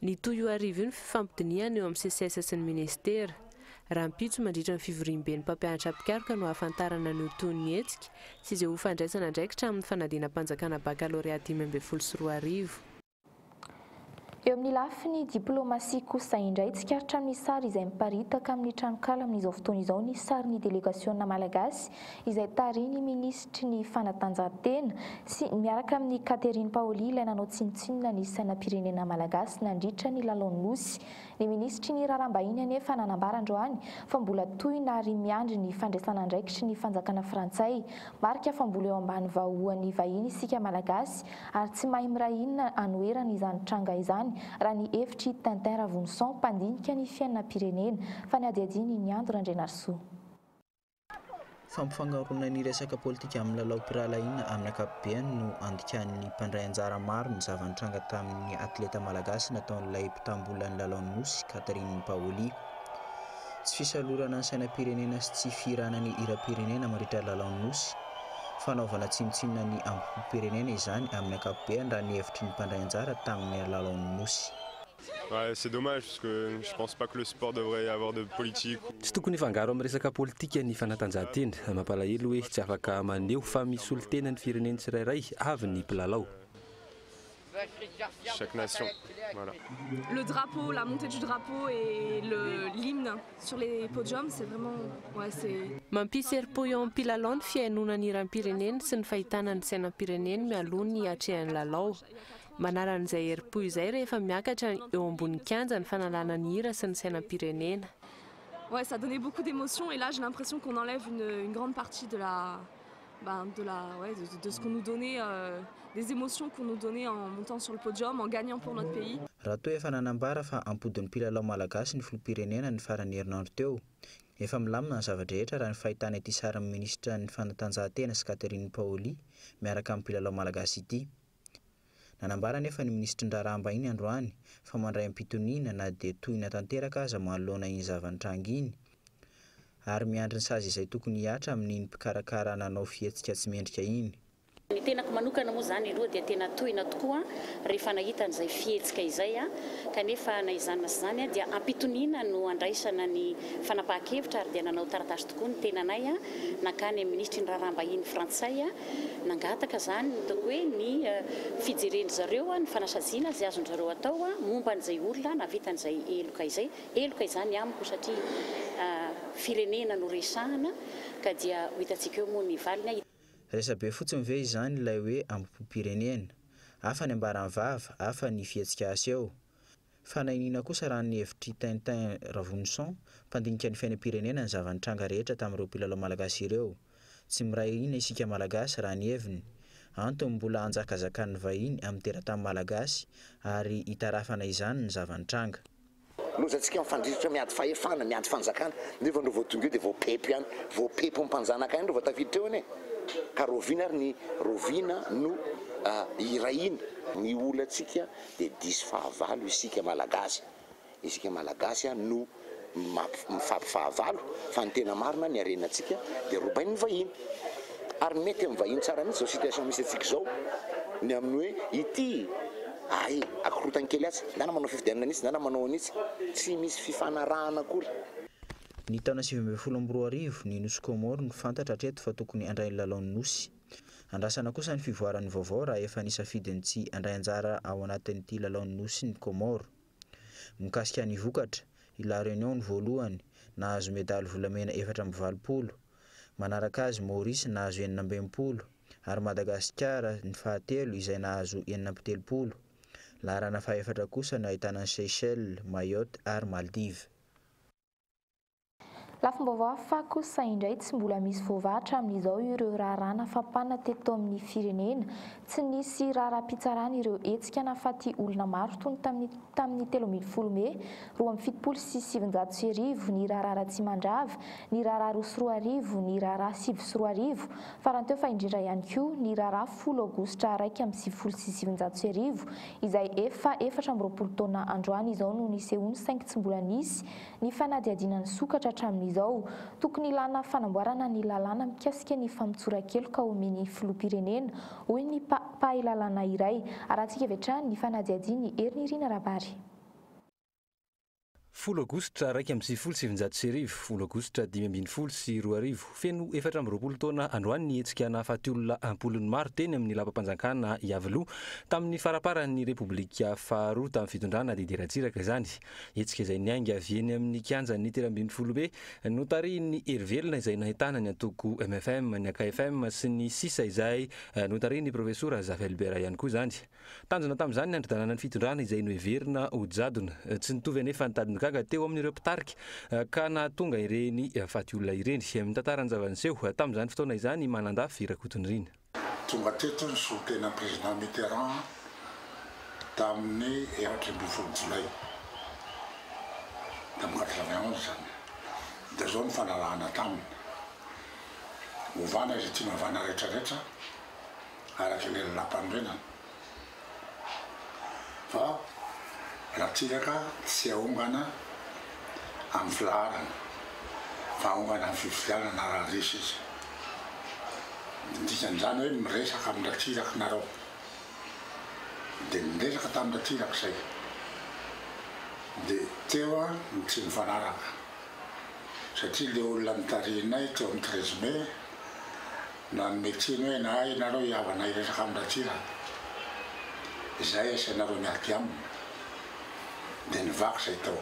Nitohy io hariva io ny fifampidinihana eo amin'ny Seces sy ny minisitera. Rahampitso mandritra ny fivoriamben'ny mpampianatra mpikaroka no hahafantarana ny ho tohin'ny hetsika sy izay ho fandraisana andraikitra amin'ny fanadinam-panjakana bakalorea 2015. Eo amin'ny lafiny diplaomasia kosa indray, tsikaritra amin'ny sary izay miparitaka amin'ny tranonkala amin'izao fotoana izao ny sarin'ny delegasiona malagasy izay tarihin'ny minisitry ny fanatanjahantena sy miaraka amin'i Catherine Paoli ilay nanao tsinontsinona ny sainam-pirenena malagasy nandritra ny lalaon'ny Nosy. Ny minisitry ny raharaham-bahiny anefa nanambara androany fa mbola tohina ary miandry ny fandraisana andraikitry ny fanjakana frantsay. Marika fa mbola eo ambany vahoan'ny vahiny isika Malagasy ary tsy mahay miray inona anoherana izany tranga izany raha ny hevitr'i Tintin Ravonison, mpandinika ny fiainam-pirenena. Fanadihadian'i Niando Randrianarisoa. Fampifangaroana ny resaka politika amin'ny lalaom-pirahalahiana amin'ny ankapobeny no andikan'ny mpandray anjara maro ny zava-nitranga tamin'ny atleta malagasy nataon'ilay mpitam-bolan'ny lalaon'ny Nosy, Catherine Paoli. Tsy fisalorana ny sainam-pirenena sy tsy fihirana ny hiram-pirenena mandritra ny lalaon'ny Nosy. Fanaovana tsinontsinona ny ambom-pirenena izany amin'ny ankapobeny raha ny hevitry ny mpandray anjara tamin'ny lalaon'ny Nosy. Ouais, c'est dommage parce que je pense pas que le sport devrait avoir de politique. Tsy tokony hifangaro amin'ny resaka politika ny fanatanjahantena. Mampalahelo hoe tsy afaka maneho fa misolo tena ny fireneny tsirairay avy ny mpilalao. Chaque nation, voilà. Le drapeau, la montée du drapeau et le l'hymne sur les podiums, c'est vraiment ouais, c'est Mampisy herim-po eo amin'ny mpilalao ny fihainoana ny hiram-pireneny sy ny fahitana ny sainam-pireneny mialoha ny hatrehan'ny lalao. Manala an'izay herim-po izay rehefa miakatra eo ambony kianja ny fanalana ny hira sy ny sainam-pirenena. Ouais, ça donnait beaucoup d'émotions et là j'ai l'impression qu'on enlève une, une grande partie de la, ben, de la, ouais, de, de ce qu'on nous donnait, des émotions qu'on nous donnait en montant sur le podium, en gagnant pour notre pays. Raha toa efa nanambara fa ampodin'ny mpilalao malagasy ny filoham-pirenena ny faran'ny herinandro teo, efa milamina ny zava-drehetra raha ny fahitana ity sarin'ny minisitra ny fanatanjahantena sy Catherine Paoli miaraka amin'ny mpilalao malagasy ity. Nanambara anefa ny minisitry ny raharaham-bahiny androany fa mandray am-pitoniana na dia tohina tanteraka aza manoloana iny zava-nitranga iny ary miandry ny sazy izay tokony hihatra amin'iny mpikarakara nanao fihetsika tsy mendrika iny. Ny tenako manokana moa izany aloha dia tena tohina tokoa rehefa nahita an'izay fihetsika izay kanefa na izany na tsy izany dia am-pitoniana no andraisana ny fanapahan-kevitra ary dia nanao taratasy tokoa ny tenanay nankany amin'ny minisitry ny raharaham-bahiny frantsay Nangataka izany ny ataoko hoe ny fijeren-dry zareo ny fanasaziana izay azon-dry zareo atao momba an'izay olona nahavita an'izay heloka izay. Heloka izany amiko satria firenena no resahana ka dia ho hitantsika eo moa ny valiny. Resabe fotsiny ve izany ilay hoe ambom-pirenena? Hafa ny ambaran'ny vava, hafa ny fihetsika aseho. Fanainiana kosa raha ny hevitr'i Tintin Ravonison, mpandinika ny fiainam-pirenena ny zava-nitranga rehetra tamin'ireo mpilalao malagasy ireo. Tsy miray hina isika Malagasy raha ny heviny. Antony mbola hanjakazakan'ny vahiny amin'ny teratany malagasy ary hitarafana izany ny zava-nitranga. Lozantsika mifandrirotra miady fahefana, miady fanjakana, nefa ndreo vao tonga eo dia voapepo ihany, voapepo ny mpanjanaka ihany ndreo vao tafiditra eo anie. Ka rahoviana ary ny rahoviana no hiray hina? Ny olantsika dia diso fahavalo isika Malagasy, isika Malagasy no mifampifahavalo fa ny tena marina ny harenantsika dia robain'ny vahiny ary mety amin'ny vahiny tsara mihitsy izao situation misy antsika izao ny amin'ny hoe ity ay akorotany kely atsy ndana manao fifidianana an'itsy ndana manao an'itsy tsy misy fifanarahana akory. Ny taona 2019, ny Nosy Comores no fantatra hatreto fa tokony handray ny lalaon'ny Nosy. Andrasana kosa ny fivoaran'ny vaovao raha efa nisafidy ny tsy handray anjara ao anatin'ity lalaon'ny Nosy ny Comores. Mikasika ny vokatra, i La Réunion no voalohany, nahazo medaly volamena 84. Manaraka azy Maurice nahazo 66, ary Madagasikara ny fahatelo izay nahazo 36. Laharana fahefatra kosa no ahitana an'i Seychelles, Mayotte ary Maldives. Lafim-baovao hafa kosa indray, tsy mbola misy voavaha hatramin'izao ireo raharaha nafapana teto amin'ny firenena. Tsy nisy raharaham-pitsarana ireo hetsika nahafaty olona maro toy ny tamin'ny tamin'ny 13 mey 1972, ny raharaha Ratsimandrava, ny raharaha 2002, ny raharaha 2009, farany teo fa indrindra ihany koa ny raharaha 10 aogositra 1991 izay efa 24 taona androany izao no nisehoany saingy tsy mbola nisy ny fanadihadiana nisokatra hatramin'izao. Tokony ilana fanamboarana ny lalàna mikasika ny famotsoran-keloka omen'ny filoham-pirenena, hoy ny mpahay lalàna iray. Arahantsika avy hatrany ny fanadihadian'i Herinirina Rabary. Folo aogositra 1991, folo aogositra 2015, feno 24 taona androany ny hetsika nahafaty olona am-polony maro teny amin'ny lapam-panjakana Iavoloha tamin'ny faramparan'ny Repoblika faharoa tamin'ny fitondrana Didier Ratsiraka izany. Hetsika izay niainga avy eny amin'ny kianjan'ny 13 mey notarihin'ny Hery Velona izay nahitana ny antoko mfm, ny akfm sy ny sisa izay notarihin'ny Profesora Zafy Albert ihany koa izany. Tanjona tamin'izany ny handrodanana ny fitondrana izay noheverina ho jadona. Tsy nitovy anefa ny tadin-gaga teo amin'ireo mpitarika ka nahatonga ireny faty olona ireny. Mitantara ny zava-niseho tamin'izany fotoana izany i Manandafy Rakotonirina. Tonga teto ny solontenan'ny Président Mitterrand tamin'ny 14 jolay tamin'ny 91 izany. Dia izao ny fanarahana taminy, ovana izay tiana ovana rehetrarehetra, araka ilay lalàmpanorenana fa Ratsiraka tsy ahongana amin'ny filaharana fa ahongana amin'ny fifidianana raha resy izy. Ny dikan'izany hoe miresaka amin'i Ratsiraka nareo. Dia niresaka tamin'i Ratsiraka izay. Dia teo ny tsy nifanaraka satria ilay olona notarihinay teo amin'ny 13 mai Nanome tsiny hoe na ianareo hihavana hiresaka amin'i Ratsiraka, izay asainareo miady aminy, dia nivaky izay tao.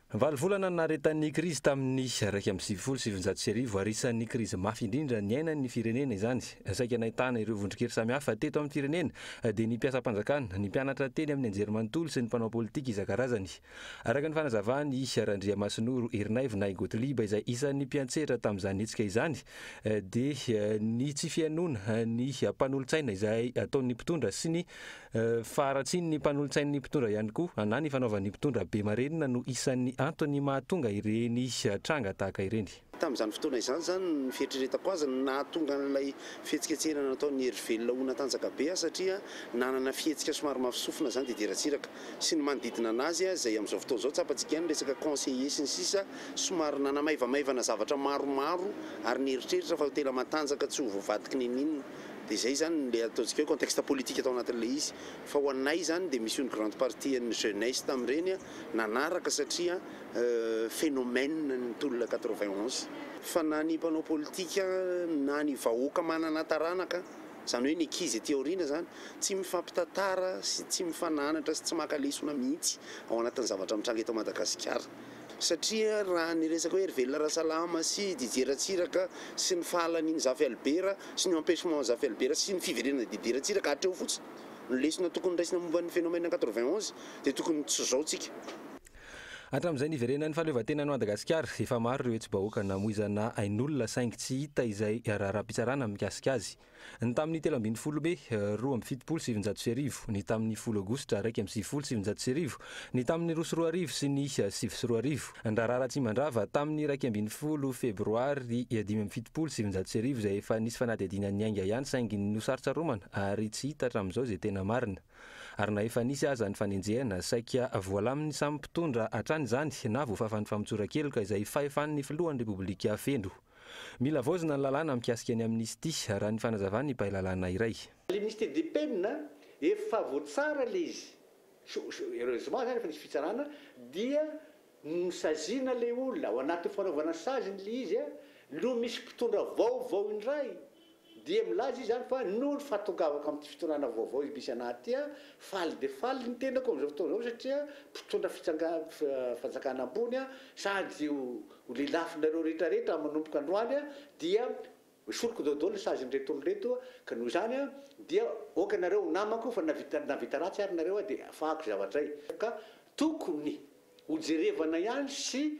Valo volana naharetan'ny krizy tamin'ny 1991 ary isan'ny krizy mafy indrindra niainan'ny firenena izany. Saika nahitana ireo vondron-kery samihafa teto amin'ny firenena dia ny mpiasam-panjakana, ny mpianatra teny amin'ny anjerimanontolo sy ny mpanao politika isan-karazany. Araka ny fanazavan'i Randriamasinoro Herinaivo na i Gottlieb izay isan'ny mpiantsehatra tamin'izany hetsika izany dia ny tsy fihainoana ny mpanolotsaina izay ataon'ny mpitondra sy ny faharatsian'ny mpanolotsain'ny mpitondra ihany koa na ny fanaovan'ny mpitondra be marenina no isan'ny antony mahatonga ireny tranga tahaka ireny. Tamin'izany fotoana izany izany, ny fieritreretako azy, ny nahatonga an'ilay fihetsiketsehana nataon'i Hery Velona ho natanjaka be aho satria nanana fihetsika somary mafy sofina izany Didier Ratsiraka sy ny manodidina an'azy izay amin'izao fotoana izao tsapantsika ihany resaka conseiller sy ny sisa somary nanamaivamaivana zavatra maromaro ary nieritreritra fa ho tena matanjaka tsy ho voavadiky n'inon'inona dia izay izany ilay ataontsika hoe contexte politique tao anatin'ilay izy fa ho anay izany dia misy une grande partie an'ny jeunesse tamin'ireny nanaraka satria phénomène ny tolona 91 fa na ny mpanao politika na ny vahoaka manana taranaka, izany hoe ny ankizy aty aoriana izany, tsy mifampitantara sy tsy mifananatra sy tsy maka lesona mihitsy ao anatin'ny zavatra mitranga eto Madagasikara. Satria raha ny resaka hoe Herivelona Rasalama sy Didier Ratsiraka sy ny fahalanian'i Zafy Albert sy ny empêchement an'i Zafy Albert sy ny fiverenan'i Didier Ratsiraka hatreo fotsiny no lesona tokony raisina momba ny phénomène 91 dia tokony tsy izao tsika. Hatramin'izay niverenan'ny fahaleovantenan'i Madagasikara, efa maro ireo hetsi-bahoaka namoizana ain'olona saingy tsy hita izay raharaham-pitsarana mikasika azy. Ny tamin'ny 13 mey 1972, ny tamin'ny folo aogositra 1991, ny tamin'ny 2002 sy ny 2009. Ny raharaha Ratsimandrava tamin'ny 11 febroary 1975 izay efa nisy fanadihadiana niainga ihany saingy nosarotsaromana ary tsy hita hatramin'izao izay tena marina. Ary na efa nisy aza ny fanenjehana, saika voalamin'ny samy mpitondra hatrany izany na voafafan'ny famotsoran-keloka izay fahefan'ny filohan'ny Repoblika feno. Mila havaozina ny lalàna mikasika ny amnistia, raha ny fanazavan'ny mpahay lalàna iray. L'amnistie des peines efa voatsara le izy, heureusement zany efa nisy fitsarana dia nosaziana le olona, ao anatin'ny fanaovana saziny le izy no misy mpitondra vaovao indray Dia milaza izy izany fa noho ny fahatongavako amin'ity fitondrana vaovao misy anah ity aho, faly dia faly ny tenako amin'izao fotoana izao satria mpitondra fanjakana ambony aho sady ho lelafinareo rehetra rehetra manomboka androany aho dia hoesoriko daholo ny sazin'ireto olona ireto ka noho izany dia aoka nareo ho namako fa na vita na vita ratsy ary nareo aho dia afahako zavatray ka tokony hojerevana ihany sy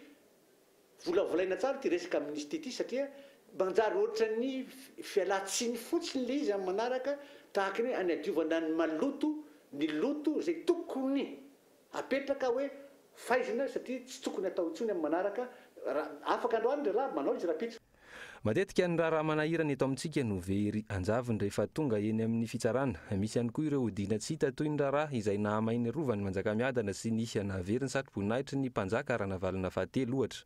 Volavolaina tsara ity resaka amnistie ity satria manjary ohatran'ny fialantsiny fotsiny ilay izy amin'ny manaraka tahaka ny hoe hanadiovana ny maloto, ny loto izay tokony hapetraka hoe faizina satria tsy tokony hatao intsony amin'ny manaraka, raha afaka androany ry zalahy manao izy rahampitso. Matetika ny raharaha manahirana eto amintsika no very anjavony rehefa tonga eny amin'ny fitsarana. Misy ihany koa ireo odiana tsy hita toy ny raharaha izay nahamay ny Rovan'i Manjakamiadana sy ny nahavery ny satroboninahitry ny mpanjaka Ranavalona fahatelo ohatra.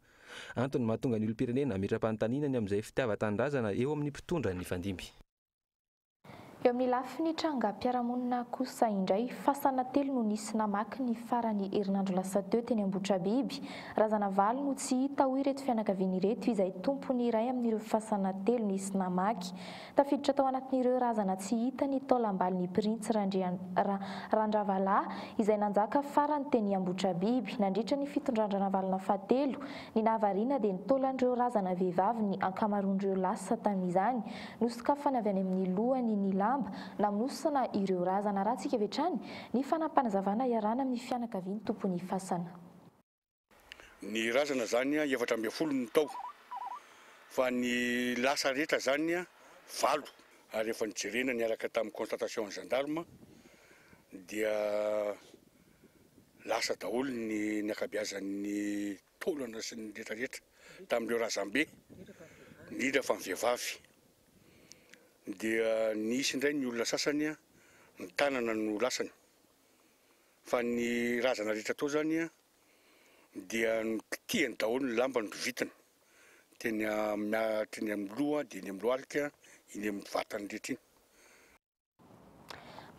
Antony mahatonga ny olom-pirenena hametra-panontaniana ny amin'izay fitiavan-tanindrazana eo amin'ny mpitondra nifandimby. Eo amin'ny lafiny trangam-piarahamonina kosa indray, fasana telo no nisy namaky ny faran'ny herinandro lasa teo teny Ambohitrabiby. Razana valo no tsy hita hoy ireto fianakaviana ireto izay tompon'ny iray amin'ireo fasana telo nisy namaky. Tafiditra tao anatin'ireo razana tsy hita ny taolam-balin'ny Printsy Randravalahy izay nanjaka farany teny Ambohitrabiby nandritra ny fitondran-dRanavalona fahatelo. Ny nahavariana dia ny taolan'ireo razana vehivavy ny ankamaroan'ireo lasa tamin'izany. Nosokafana avy any amin'ny lohany ny lamba namonosana ireo razana. Arahantsika avy hatrany ny fanapanazavana iarahana amin'ny fianakavian'ny tompon'ny fasana. Ny razana zany 14 no tao fa ny lasa rehetra zany valo ary efa nojerena niaraka tamin'ny constatation an'ny gendarme dia lasa daholo ny ny ankabeazan'ny taolana sy ny rehetra rehetra tamin'ireo razambe indrindra fa ny vehivavy dia nisy indray ny olona sasany ny tanana no lasany fa ny razana rehetra tao zany dia nokitihany daholo ny lamba norovitiny teny teny amin'ny loha dia eny amin'ny lohalika iny amin'ny vatany rehetra iny.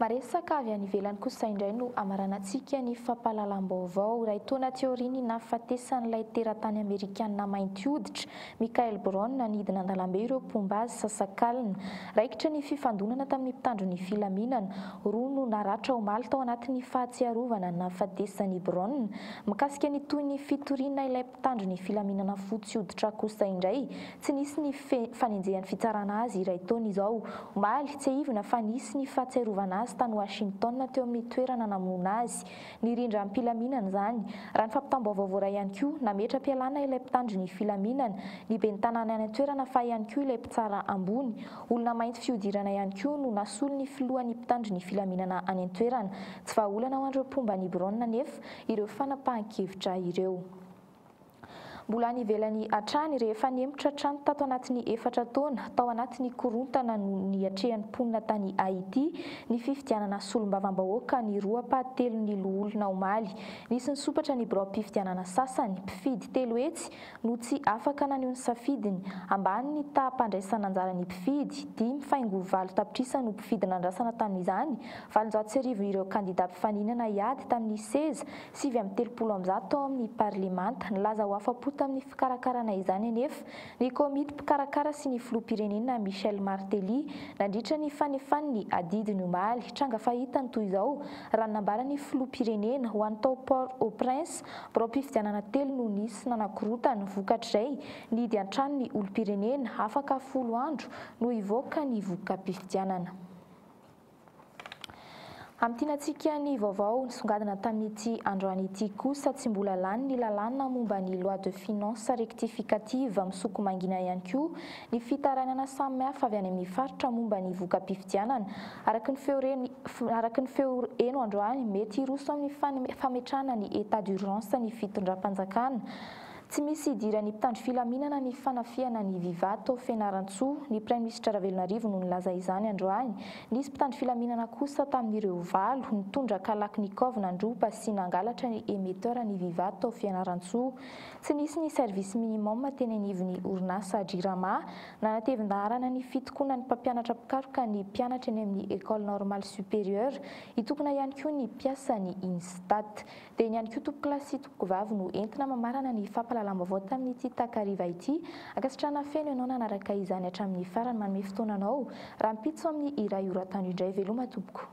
Maresaka avy any ivelany kosa indray no hamaranantsika ny fampahalalam-baovao. Iray taona aty aorian'ny nahafatesan'ilay teratany amerikanina mainty hoditra, Michael Brown, nidina an-dalambe ireo mpomba azy sasakalina. Raikitra ny fifandonana tamin'ny mpitandro ny filaminana. Roa no naratra omaly tao anatin'ny fahatsiarovana ny nahafatesan'i Brown. Mikasika ny tohin'ny fitoriana ilay mpitandro ny filaminana fotsy hoditra kosa indray, tsy nisy ny fanenjehan'ny fitsarana azy iray taona izao. Omaly, tsiahivina fa nisy ny fahatsiarovana azy tany Washington teo amin'ny toerana namonoana azy. Nirindra am-pilaminana izany. Raha ny fampitam-baovao voaray ihany koa, nametra-pialana ilay mpitandro ny filaminana, ny ben'ny tanàna any an-toerana fa ihany koa ilay mpitsara ambony. Olona mainty fihodirana ihany koa no nasolo ny filohan'ny mpitandro ny filaminana any an-toerana. Tsy vahaolana ho an'ireo mpomba an'i Brown anefa ireo fanapahan-kevitra ireo. Mbola any ivelany hatrany, rehefa nihemotra hatrany tato anatin'ny efatra taona, tao anatin'ny korontana no niatrehan'ny mponina tany Haiti ny fifidianana solombavambahoaka ny roa ampahatelon'ny loholona omaly. Nisy nisompatra ny biraom-pifidianana sasany, mpifidy 300 no tsy afaka naneho ny safidiny. Ambany ny taham-pandraisan'anjaran'ny mpifidy, 5,8 tapitrisa no mpifidy nandrasana tamin'izany, 1800 ireo kandida mpifaninana hiady tamin'ny seza 339 ao amin'ny parlemanta. Nilaza ho afa-po tamin'ny fikarakarana izany anefa ny komity mpikarakara sy ny filoham-pirenena Michel Martelly nandritra ny fanefany ny adidiny omaly. Tranga fahita ny toy izao raha ny nambaran'ny filoham-pirenena. Ho an'ny tao Port-au-Prince, biraom-pifidianana telo no nisy nanakorontana. Vokatr'izay, nihidy an-trano ny olom-pirenena. Afaka 10 andro no hivoaka ny voka-pifidianana. Amintinantsika ny vaovao nisongadina tamin'ity androany ity kosa, tsy mbola lany ny lalàna momba ny loi de finances rectificative. Misoko mangina ihany koa ny fitarainana samihafa avy any amin'ny faritra momba ny voka-pifidianana. Araka ny feo re araka ny feo heno androany, mety hiroso amin'ny fametrahana ny état d'urgence ny fitondram-panjakana. Tsy misy idiran'ny mpitandro filaminana ny fanafihana ny Viva tao Fianarantsoa. Ny Praiminisitra Ravelonarivo no nilaza izany androany. Nisy mpitandro filaminana kosa tamin'ireo valo, nitondra kalachnikov nandroba sy nangalatra ny émetteur ny Viva tao Fianarantsoa. Tsy nisy ny service minimum teny anivon'ny orinasa Jirama. Nanatevin-daharana ny fitokonan'ny mpampianatra mpikaroka ny mpianatra eny amin'ny École Normale Supérieure. Hitokona ihany koa ny mpiasan'ny Instat. Dia iny ihany koa tompokolahy sy tompokovavy no entina mamarana ny fampahalalam-baovao tamin'ity takariva ity. Ankasitrahana feno ianao nanaraka izany hatramin'ny farany. Manome fotoana anao rahampitso amin'ny iray ora atoandro indray. Veloma tompoko.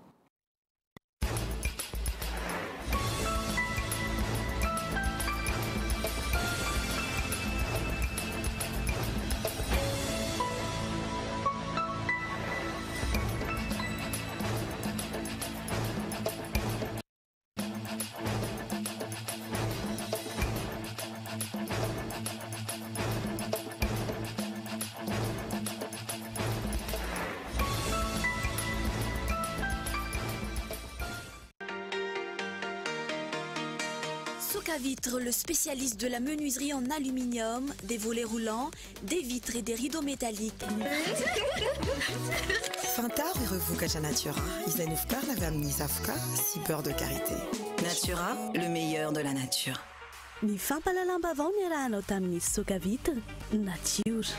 Socavitre, le spécialiste de la menuiserie en aluminium, des volets roulants, des vitres et des rideaux métalliques. Fantaro ireo vokatra Natura izay novokarina avy amin'ny zavoka sy beurre de karité. Natura, le meilleur de la nature. Ny fampahalalam-baovao niarahanao tamin'ny Socavitre, Nature.